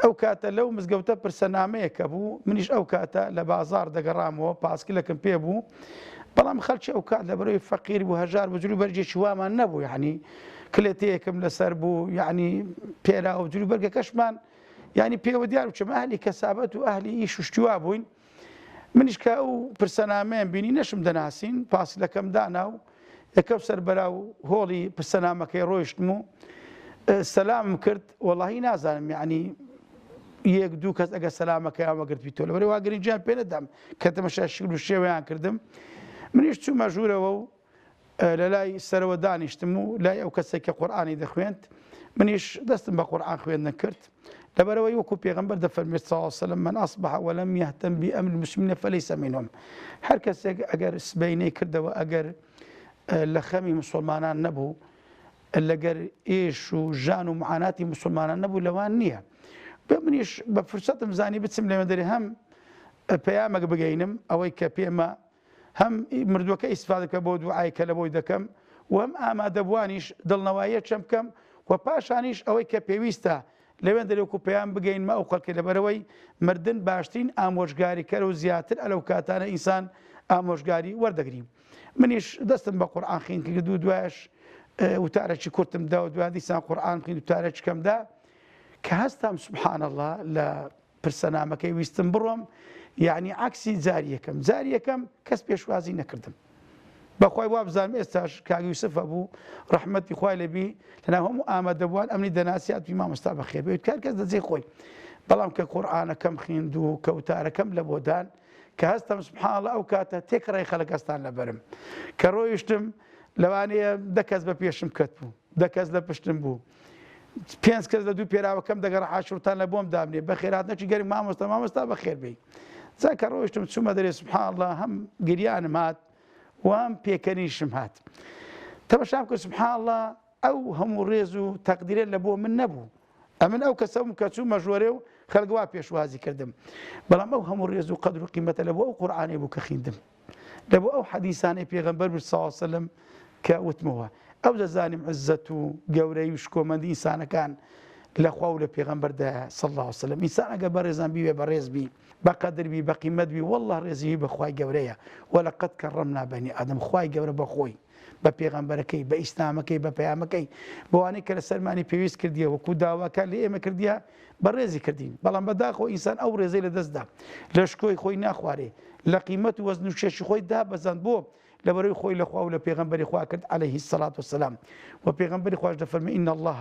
ئەو کاتە لەو مزگەوتە پرسەنامەیەکە بوو منیش ئەو کاتە لە بازار دەگەڕامەوە پاسکلەکەم پێ بوو بەڵام خەلکی ئەو کات لە بەرەوەی فەقیر بوو هەژار بوو جلو بەرگێکی وامان نەبوو یعنی کلێتەیەکم لەسەر بوو یعنی پێرا و جلو بەرگەکەشمان یانی پێوە دیار بچم ئەهلی کەسابەت و ئەهلی ئیش و شتی وا بووین منیش کە ئەو پرسەنامەیەم بینی نەشم دەناسین پاسلەکەم دانا و یەکەم سەر بەرا و هۆڵی پرسەنامەکەی ڕۆیشتم و سەلامم کرد وەڵاهی نازانم یعنی یەک دوو کەس ئەگە سەلامەکەیان وەگرت تۆ لەبەر وا گرنگیان پێ نەدام کە تەمەشا شکل و شێوەیان کردم منیش چوومە ژوورەوە و لە لای سەرەوە دانیشتم و لای ئەو کەسێک کە قورئانی دەخوێند منیش دەستم بە قورئان خوێندن کرد لەبەرەوەی وەکو پێغەمبەر دەفەرمێت صلی الله علیه وسلم من اصبح ولم يهتم بامر المسلمین فليس منهم هەر کەسێک ئەگەر سبەینەی کردەوە ئەگەر لە خەمی مسلمانان نەبوو لەگەر ئێش و ژان و معاناتی مسلمانان نەبوو لەوان نییە بە منیش بە فرسەتم زانی بچم لەوێ دەرێ هەم پەیامەک بگەینم ئەوەی کە پێمە هەم مردووەکە ئیسفادە بکە بۆ دوعای کە لە بۆی دەکەم و هەم ئامادەبووانیش دڵنەواییە چەم بکەم و پاشانیش ئەوەی کە پێویستە لەوێن دەرێ وەکو پەیام بگەینمە ئەو خەڵکەی لەبەرئەوەی مردن باشترین ئامۆژگاریکەرە و زیاتر ئەلەو کاتانە ئینسان ئامۆژگاری وەردەگری منیش دەستم بە قورئان خین کرد و دوایش وتارێکی کورتم دا و دوای دیسان قورئان خوین وتارێکی کەم دا کە هەستام سبحان الله لە پرسەنامەکەی ویستم بڕۆم یعنی عەکسی جاری یەکەم جاری یەکەم کەس پێشوازی نەکردم بەخوای وابزانم ئێستاش کاک یوسف هەبوو ڕەحمەتی خوای لێبی لەناو هەموو ئامادەبووان ئەمنی دەناسی ئەتوی مامۆستا بەخێر بێت کار کەس دەجێ خۆی بەڵام کە قورئانەکەم خوێند و کە وتارەکەم لە بۆدان کە هەستم سبحان الله ئەو کاتە تێکڕای خەڵک هەستان لەبەرم کە ڕۆیشتم لەوانەیە دە کەس بە پێشم کەت بوو دە کەس لە پشتم بوو پێنج کەس لە دوو پێراوەکەم دەگەڕا عاشورتان لە بۆم دابنێ بەخێرهاتنەکی گەرم مامۆستا مامۆستا بەخێر بێی جا کە ڕۆیشتم چوومە دەرێ سبحان الله هەم گریانم هات و هەم پێکەنیشم هات تەمەشام کرد سبحان الله ئەو هەموو ڕێز و تەقدیرە لە بۆ من نەبوو ئەمن ئەو کەسەم کە چوومە ژۆرێ و خەڵک وا پێشوازی کردم بەڵام ئەو هەموو ڕێز و قەدر و قیمەتە لە بۆ ئەو قورئانەی بوو کە خیندم لە بۆ ئەو حەدیسانەی پێغەمبەر بوو صلی اللە علیە وسلم کە وتمەوە ئەو دەزانیم عزەت و گەورەی و شکۆمەندی ئینسانەکان لە خوا و لە پێغەمبەردایە صلی اللە علیە وسلم ئینسان ئەگەر بەڕێزان بیوێ بەڕێز بی بەقەدر بی بەقیمەت بی والله ڕێزی بە خوای گەورەیە ولقد كرمنا بني آدم خوای گەورە بە خۆی بە پێغەمبەرەکەی، بە ئیسلامەکەی، بە پەیامەکەی، بەوانەی کە لەسەرمانی پێویست کردیە، وەکو داواکار لە ئێمە کردیە، بەڕێزی کردین. بەڵام بەداخەوە ئینسان ئەو ڕێزەی لەدەست دا. لە شکۆی خۆی ناخوارێ. لە قیمەت و وەزن و کێشی خۆی دابەزاند. بۆ؟ لەبەرئەوەی خۆی لە خوا و لە پێغەمبەری خوا کرد علیه الصلوة والسلام. وە پێغەمبەری خواش دەفەرموێ ان اللە.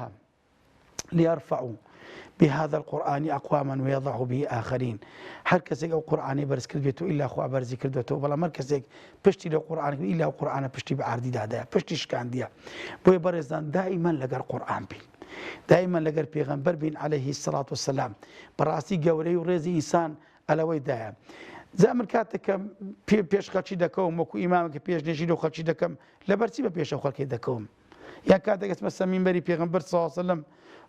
لیرفع بهذا القرآن اقواما ویضع به آخرین هەر کەسێک ئەو قورئانەی بەرز کردبێت و ئیلا خوا بەرزی کردوێتەوە بەڵام هەر کەسێک پشتی لە قورئان کرد ئیلا ئەو قورئانە پشتی بە ئاردی دادایە پشتی شکاندیە بۆیە بەڕێزان دائیمەن لەگەر قورئان بین دائیمەن لەگەر پێغەمبەر بین عەلەیهی الصلاة والسلام بەڕاستی گەورەی و ڕێزی ئینسان ئەلەوەی دایە جا من کاتێک کە پێش خەڵکی دەکەوم وەکو ئیمامێک پێش نێژی لەو خەڵکی دەکەم لەبەرچی بە پێشەو خەڵکی دەکەوم یان کاتێک ئەچمە سەر مینبەری پێغەمبەر صلی اللە علیە وسلم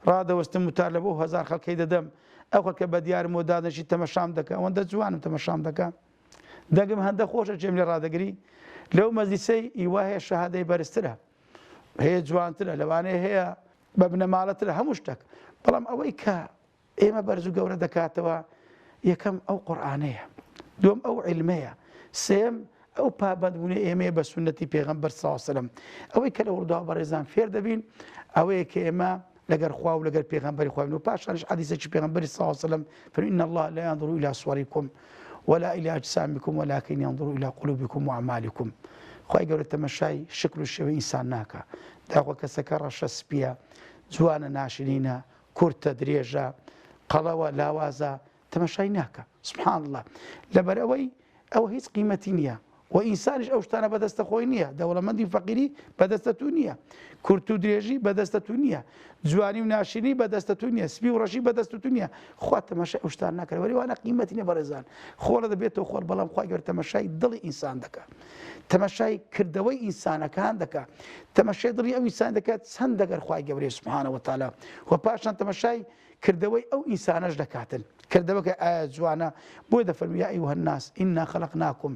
ڕادەوەستم وتار لە بۆ هەزار خەڵکەی دەدەم ئەو خەڵکە بە دیارمەوە دادەنیشی تەمەشام دەکە ئەوەندە جوانم تەمەشام دەکە دەنگم هەندە خۆشە جێم لێ ڕادەگری لەو مەجلیسەی ئیوا هەیە شەهادەی بەرزترە هەیە جوانترە لەوانەیە هەیە بە بنەماڵەترە هەموو شتێک بەڵام ئەوەی کە ئێمە بەرز و گەورە دەکاتەوە، یەکەم ئەو قورئانەیە، دووەم ئەو عیلمەیە، سێیەم ئەو پابەندبوونەی ئێمەیە بە سوننەتی پێغەمبەر صلی اللە علیە وسلم. ئەوەی کە لە ڕووداوە بەڕێزان فێر دەبین ئەوەیە کە ئێمە لەگەر خوا و لەگەر پێغەمبەری خوا بین و پاشانیش حەدیسێکی پێغەمبەری صلی اللە علیه وسلم فەرمی ان الله لا ينظر الى صوركم ولا الى اجسامكم ولكن ينظر الى قلوبكم واعمالكم خوای گەورە تەمەشای شکل و شێوەی ئینسان ناکا داخۆ کەسەکە ڕەشە سپیە جوانە ناشرینە کورتە درێژە قەڵەوە لاوازە تەمەشای ناکا سبحان اللە لەبەرئەوەی ئەوە هیچ قیمەتی نییە و ئینسانیش ئەو شتانە بەدەستە خۆی نییە دەوڵەمەندی و فەقیری بەدەستە تو نییە کورت و درێژی بەدەستە تو نییە جوانی و ناشرینی بەدەستە تو نییە سپی و ڕەشی بەدەست تو نییە خوا تەمەشای ئەو شتان ناکرێت وەری وانە قیمەتی نییە بەڕێزان خۆڵە دەبێتەوە خۆڵ بەڵام خوای گەورە تەمەشای دڵی ئینسان دەکات تەمەشای کردەوەی ئینسانەکان دەکات تەمەشای دڵی ئەو ئینسان دەکات چەند دەگەر خوای گەورەی سبحانە وتعالی و پاشان تەمەشای کردەوەی ئەو ئینسانەش دەکاتن کردەوەکە ئایا جوانە بۆی دەفەرمی یا أيها الناس إنا خلقناكم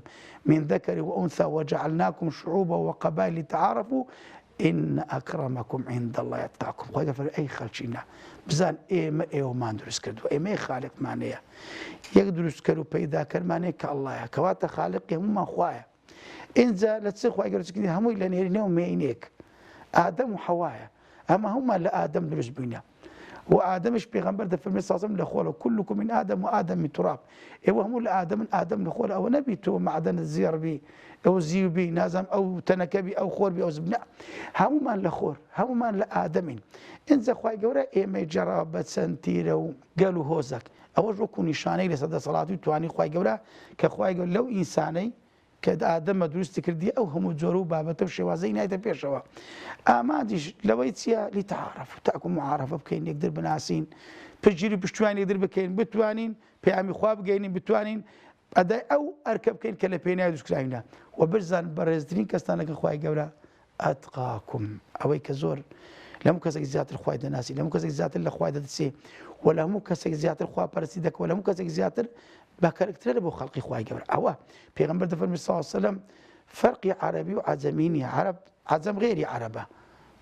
من ذكر وأنثى وجعلناكم شعوبا وقبائل لتعارفوا إن أكرمكم عند الله أتقاكم خوای دەفەرموێ ئەی خەلچینە بزان ئێمە ئێوەمان دروست کردووە ئێمەی خالقمانەیە یەک دروستکەر و پەیداکەرمانەیە کە اللەیە کەواتە خالقی هەموومان خوایە ئینجا لە چ خوای گەورە چکردی هەمووی لە نێرینە و مێینێک ئادەم و حەوایە ئەمە هەموومان لە ئادەم دروست بووینە. و ئادەمیش پێغەمبەر دەفەرمێ صلی الله لە خۆڵە كلكم من آدم وآدم من تراب ئێوە هەموو لە ئادەمن ئادەم لە خۆڵە ئەوە نەبی تۆ مەعدەنت زێڕ بی ئەو زیو بی نازانم ئەو تەنەکە بی ئەو خۆر بی ئەو زب نا هەموومان لە خۆر هەموومان لە ئادەمین ئینجا خوای گەورە ئێمەی جەڕاوە بە چەند تیرە و گەل و هۆزەک ئەوەش وەکو نیشانەی لەسەر دەسەڵاتی و توانی خوای گەورە کە خوای گەورە لەو ئینسانەی کە ئادەمە دروستی کردی ئەو هەموو جۆر و بابەتە و شێوازەی نایتە پێشەوە ئامانجیش لەوەی چییە لتعارف تاکو معارفە بکەین یەکتر بناسین پشتگیری پشتیوان یەکتر بکەین بتوانین پەیامی خوا بگەینین بتوانین ئەدای ئەو ئەرکە بکەین کە لە پێناوی دروستکراوینە و بزان بەڕێزترین کەستان لەگەڵ خوای گەورە ئەتقاکم ئەوەی کە زۆر لە هەموو کەسێک زیاتر خوای دەناسی لە هەموو کەسێک زیاتر لە خوای دەترسێ و لە هەموو کەسێک زیاتر خوا پەرستی دەکەوە لە هەموو کەسێک زیاتر بەکەرکترە بۆ خەڵقی خوای گەورە ئەوە پێغەمبەر دەفەرمی صلی الله علیه وسلم فەرقی عەرەبی و عەجەمی نییە عەرەب عەجەم غێری عەرەبە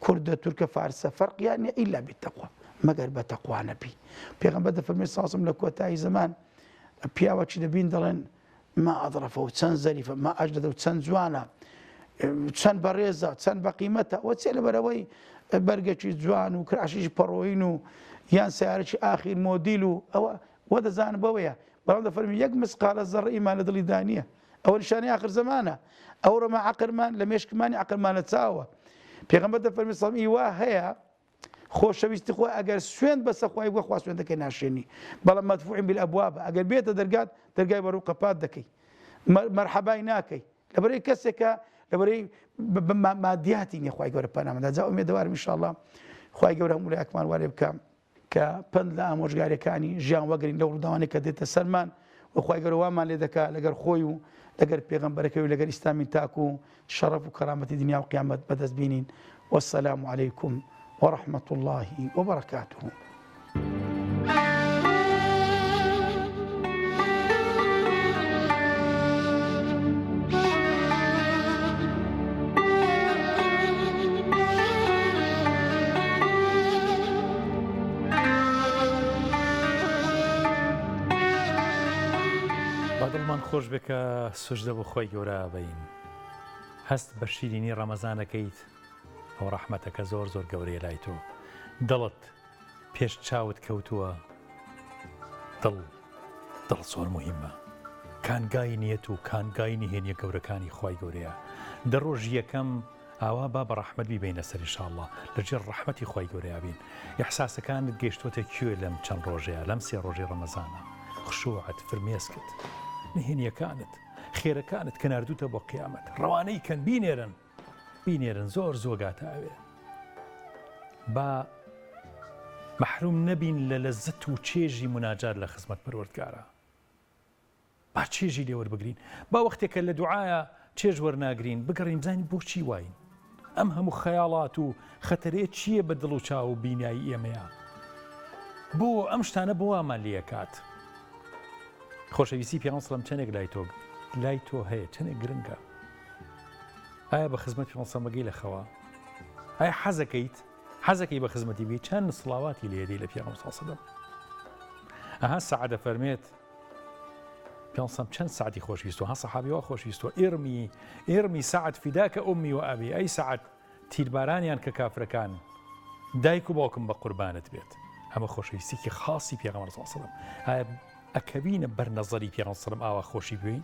کوردە تورکە فارسە فەرقیان نییە ئیلا بالتقوا مەگەر بە تەقوا نەبی پێغەمبەر دەفەرمی صلی الله علیه وسلم لە کۆتایی زەمان پیاوەکی دەبین دەڵێن ما اظرفه چەند زەریفە ما اجلده چەند جوانە چەند بەڕێزە چەند بەقیمەتە ئەوە چیە لەبەرەوەی بەرگەکی جوان و کراشیش پەڕۆین و یان سیارەکی ئاخیر مۆدیل و ئەوە وە دەزان بەوەیە بەڵام دەفەرمی یەک مسقالە زەڕە ئیمان لە دڵی دانیە ئەوە نیشانەی ئاخر زەمانە ئەوڕۆمە عەقرمان لە مێشکمانی عەقرمان لە چاوە پێغەمبەر دەفەرمی سەڵم ئی وا هەیە خۆشەویستی خۆی ئەگەر سوێند بەسە خوای بووە خوا سوێندەکەی ناشێنی بەڵام مەدفوعین بالابواب ئەگەر بێتە دەرگات دەرگای بەڕوو قەپات دەکەی مەرحەبای ناکەی لەبەرەی کەسێکە لەبەرەی مادیاتی نیە خوای گەورە پەنامەدا جا ئومێدەوارم ئینشاءاللە خوای گەورە هەموو لایەکمان وارێ بکە کە پەند لە ئامۆژگاریەکانی ژیان وەگرین لەو ڕووداوانەی کە دێتە سەرمان و خوای گەورە وامان لێ دەکا لەگەر خۆی و لەگەر پێغەمبەرەکەی و لەگەر ئیسلامی تاکو شەڕەف و کەرامەتی دنیا و قیامەت بەدەست بینین والسلام علیکم ورحمة اللە وبرکاته. با دڵمان خۆش بێ کە سوجدە بۆ خوای گەورە ئەبەین هەست بە شیرینی ڕەمەزانەکەیت ئەو ڕەحمەتەکە زۆر زۆر گەورەیە لای تۆ دڵت پێش چاوت کەوتووە دڵ دڵ زۆر موهیمە کانگای نیەت و کانگای نهێنیە گەورەکانی خوای گەورەیە دە ڕۆژی یەکەم ئاوا با بە ڕەحمەت بیبەینە سەر ان شاء اللە لە ژێر ڕەحمەتی خوای گەورەیا بین ئیحساسەکانت گەیشتۆتە کوێ لەم چەند ڕۆژەیا لەم سێ ڕۆژەی ڕەمەزانە خشوعت فرمێسکت نهێنیەکانت خێرەکانت کە ناردوتە بۆ قیامەت ڕەوانەی کەن بینێرن بینێرن زۆر زووە گاتە ئەوێ با مەحروم نەبین لە لەزەت و چێژی مناجات لە خزمەت پەروەردگارا با چێژی لێ وەربگرین با وەختێک کە لە دوعایا چێژ وەرناگرین بگەڕین بزانین بۆچی واین ئەم هەموو خەیاڵات و خەتەرەیە چییە بە دڵ و چاو و بینایی ئێمەیە بۆ ئەم شتانە بۆ وامان لێکات خۆشەویستی پێغەمبەر سەلام چەندێک لای تۆ لای تۆ هەیە چەندێک گرنگە ئایا بە خزمەتی پێغەمبەر لە خەوا ئایا حەزەکەیت حەزەکەی بە خزمەتی بگەی چەند سڵاواتی لێدەی لە پێغەمبەر صلی الله ئەها سەعدە فەرمێت پێغەمبەر چەند سەعدی خۆشویستوە ها سەحابی وا خۆشویستوە ارمی ارمی سەعد فداک أمي وأبي ئەی سەعد تیربارانیان کە کافرەکان دایک و باوکم بە قوربانت بێت ئەمە خۆشەویستیکی خاصی پێغەمبەر صلی الله علیه و سلم ئایا ئەکەوینە بەر نەزەری پێغەمبەر صلی الله علیه و سلم ئاوا خۆشی بوێین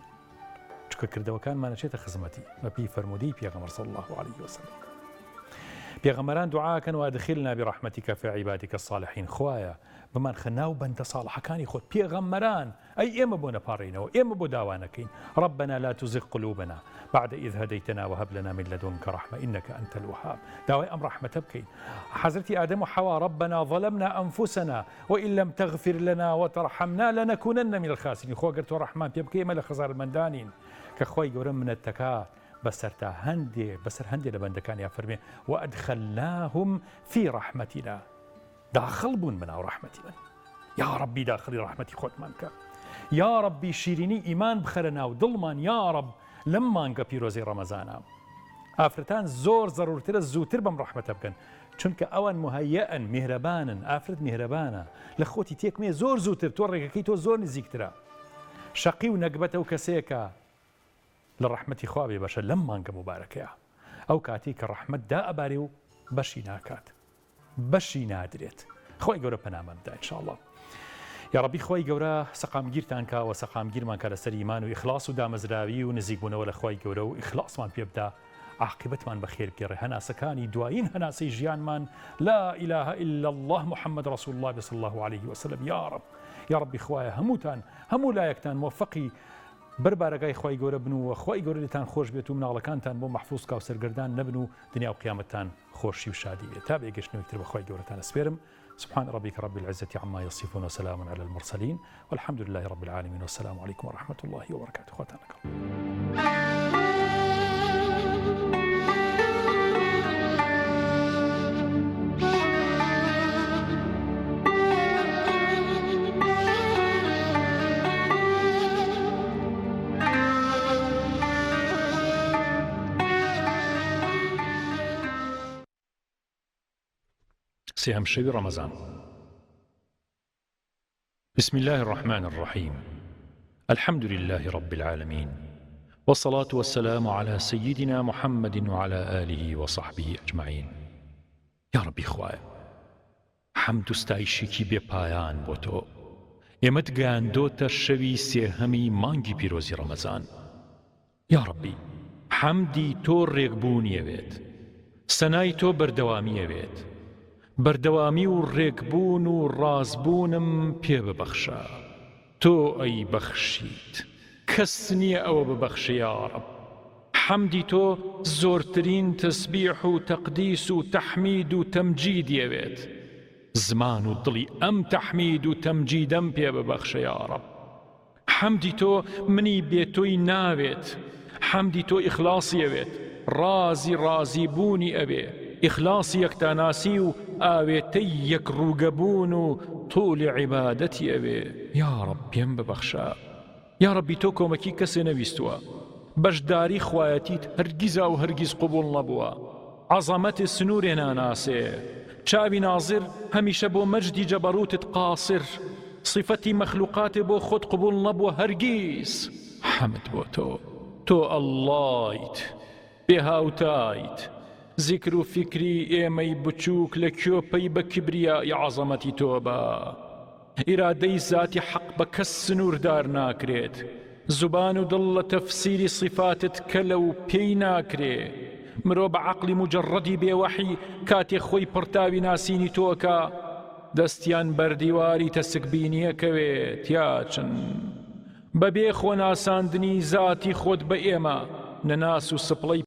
چونکە کردەوەکانمان ئەچێتە خزمەتی بەپێی فەرموودەی پێغەمبەر صلی الله علیه وسلم پێغەمبەران دوعاکەن وادخلنا برحمتک فی عبادک الصالحین خوایە بمانخە ناو بەندە ساڵحەکانی خۆت پێغەمبەران ئەی ئێمە بۆ نەپاڕێینەوە ئێمە بۆ داوا نەکەین ربنا لا تزغ قلوبنا بعد إذ هديتنا وهب لنا من لدنك رحمة إنك أنت الوهاب داوای ئەم ڕەحمەتە بکەین حەزرەتی ئادەم و حەوا ربنا ظلمنا أنفسنا وإن لم تغفر لنا وترحمنا لنكونن من الخاسرین خۆ گەر تۆ ڕەحمان پێ بکەی ئێمە لە خەسارمەندانین کە خوای گەورە منەتەکات بەسەرتا هەندێ بەسەر هەندێ لە بەندەکانیا فەرمێ وأدخلناهم في رحمتنا داخڵ بوون بەناو ڕەحمەتی من یاڕەبی داخڵی ڕەحمەتی خۆتمان بکە یاڕەبی شیرینی ئیمان بخەرە ناو دڵمان یاڕەب لەم مانگە پیرۆزەی ڕەمەزانە ئافرەتان زۆر زەرورترە زووتر بەم ڕەحمەتە بکەن چونکە ئەوان مهەیەن میهرەبانن ئافرەت میهرەبانە لە خۆتی تێکمێ زۆر زووتر تۆ ڕێگەکەی تۆ زۆر نزیکترە شەقی و نەگبەتە و کەسێکە لە ڕەحمەتی خوا بێ بەشە لەم مانگە موبارەکەیە ئەو کاتەی کە ڕەحمەت دائەبارێ و بەشی ناکات بەشی نادرێت. خوای گەورە پەنامان بدا ان شاء اللە. یاڕەبی خوای گەورە سەقامگیرتان کا وە سەقامگیرمان کا لەسەر ئیمان و ئیخلاص و دامەزراوی و نزیک بوونەوە لە خوای گەورە و ئیخلاصمان پێ بدا عاقیبەتمان بەخێر بگێڕێ هەناسەکانی دوایین هەناسەی ژیانمان لا اله الا اللە محمد رسول اللە صلی اللە علیه وسلم یاڕەب یاڕەبی خوایە هەمووتان هەموو لایەکتان مۆفەقی بەر بارەگای خوای گەورە بن و خوای گەورە لێتان خۆش بێت و مناڵەکانتان بۆ مەحفوظ کا و سەرگەردان نەبن و دنیا و قیامەتتان خۆشی و شادی بێت تا بێگەشتنەوەی تر بە خوای گەورەتان ئەسپێرم سبحان ربك رب العزة عما يصفون وسلام على المرسلين والحمد لله رب العالمين والسلام عليكم ورحمة الله وبركاته خواتان لەگەڵ. سێهەم شەوی ڕەمەزان. بسم الله الرحمن الرحیم الحمد لله رب العالمین والصلاة والسلام على سيدنا محمد وعلى آله وصحبه أجمعین یا ربی خوایە حەمد و ستایشێکی بێ پایان بۆ تۆ ئێمەت گەیاندۆتە شەوی سێهەمی مانگی پیرۆزی ڕەمەزان یاڕەبی حەمدی تۆ ڕێکبوونی ئەوێت سەنای تۆ بەردەوامی ئەوێت بەردەوامی و ڕێکبوون و ڕاستبوونم پێ ببەخشە تۆ ئەیبەخشیت کەس نییە ئەوە ببەخشێ یاڕەب حەمدی تۆ زۆرترین تەسبیح و تەقدیس و تەحمید و تەمجیدی ئەوێت زمان و دڵی ئەم تەحمید و تەمجیدەم پێ ببەخشە یاڕەب. حەمدی تۆ منی بێ تۆی ناوێت حەمدی تۆ ئیخلاصی ئەوێت ڕازی ڕازی بوونی ئەوێ ئیخلاصی یەکتاناسی و ئاوێتەی یەک ڕووگە بوون و طولی عیبادەتی ئەوێ یاڕەب پێم ببەخشە یاڕەبی تۆ کۆمەکی کەسێ نەویستووە بەشداری خوایەتیت هەرگیزاو هەرگیز قبوڵ نەبووە عەزەمەت سنوورێ ناناسێ چاوی نازر هەمیشە بۆ مەجدی جەبەڕووتت قاسر سیفەتی مەخلوقاتێ بۆ خۆت قبوڵ نەبووە هەرگیز حەمد بۆ تۆ تۆ ئەڵڵایت بێ هاوتایت زیکر و فیکری ئێمەی بچووک لە کوێ پەی بە کیبریائی عەزەمەتی تۆ با ئیرادەی زاتی حەق بە کەس سنووردار ناکرێت، زوبان و دڵ لە تەفسیری سیفاتت کەلە و پێی ناکرێ، مرۆ بە عەقڵی موجەڕەدی بێ وەحی کاتێ خۆی پڕتاوی ناسینی تۆ ئەکا، دەستیان بەر دیواری تەسکبینی ئەکەوێ تیاچن. بە بێ خۆناساندنی زاتی خۆت بە ئێمە، نەناس و سپڵەی.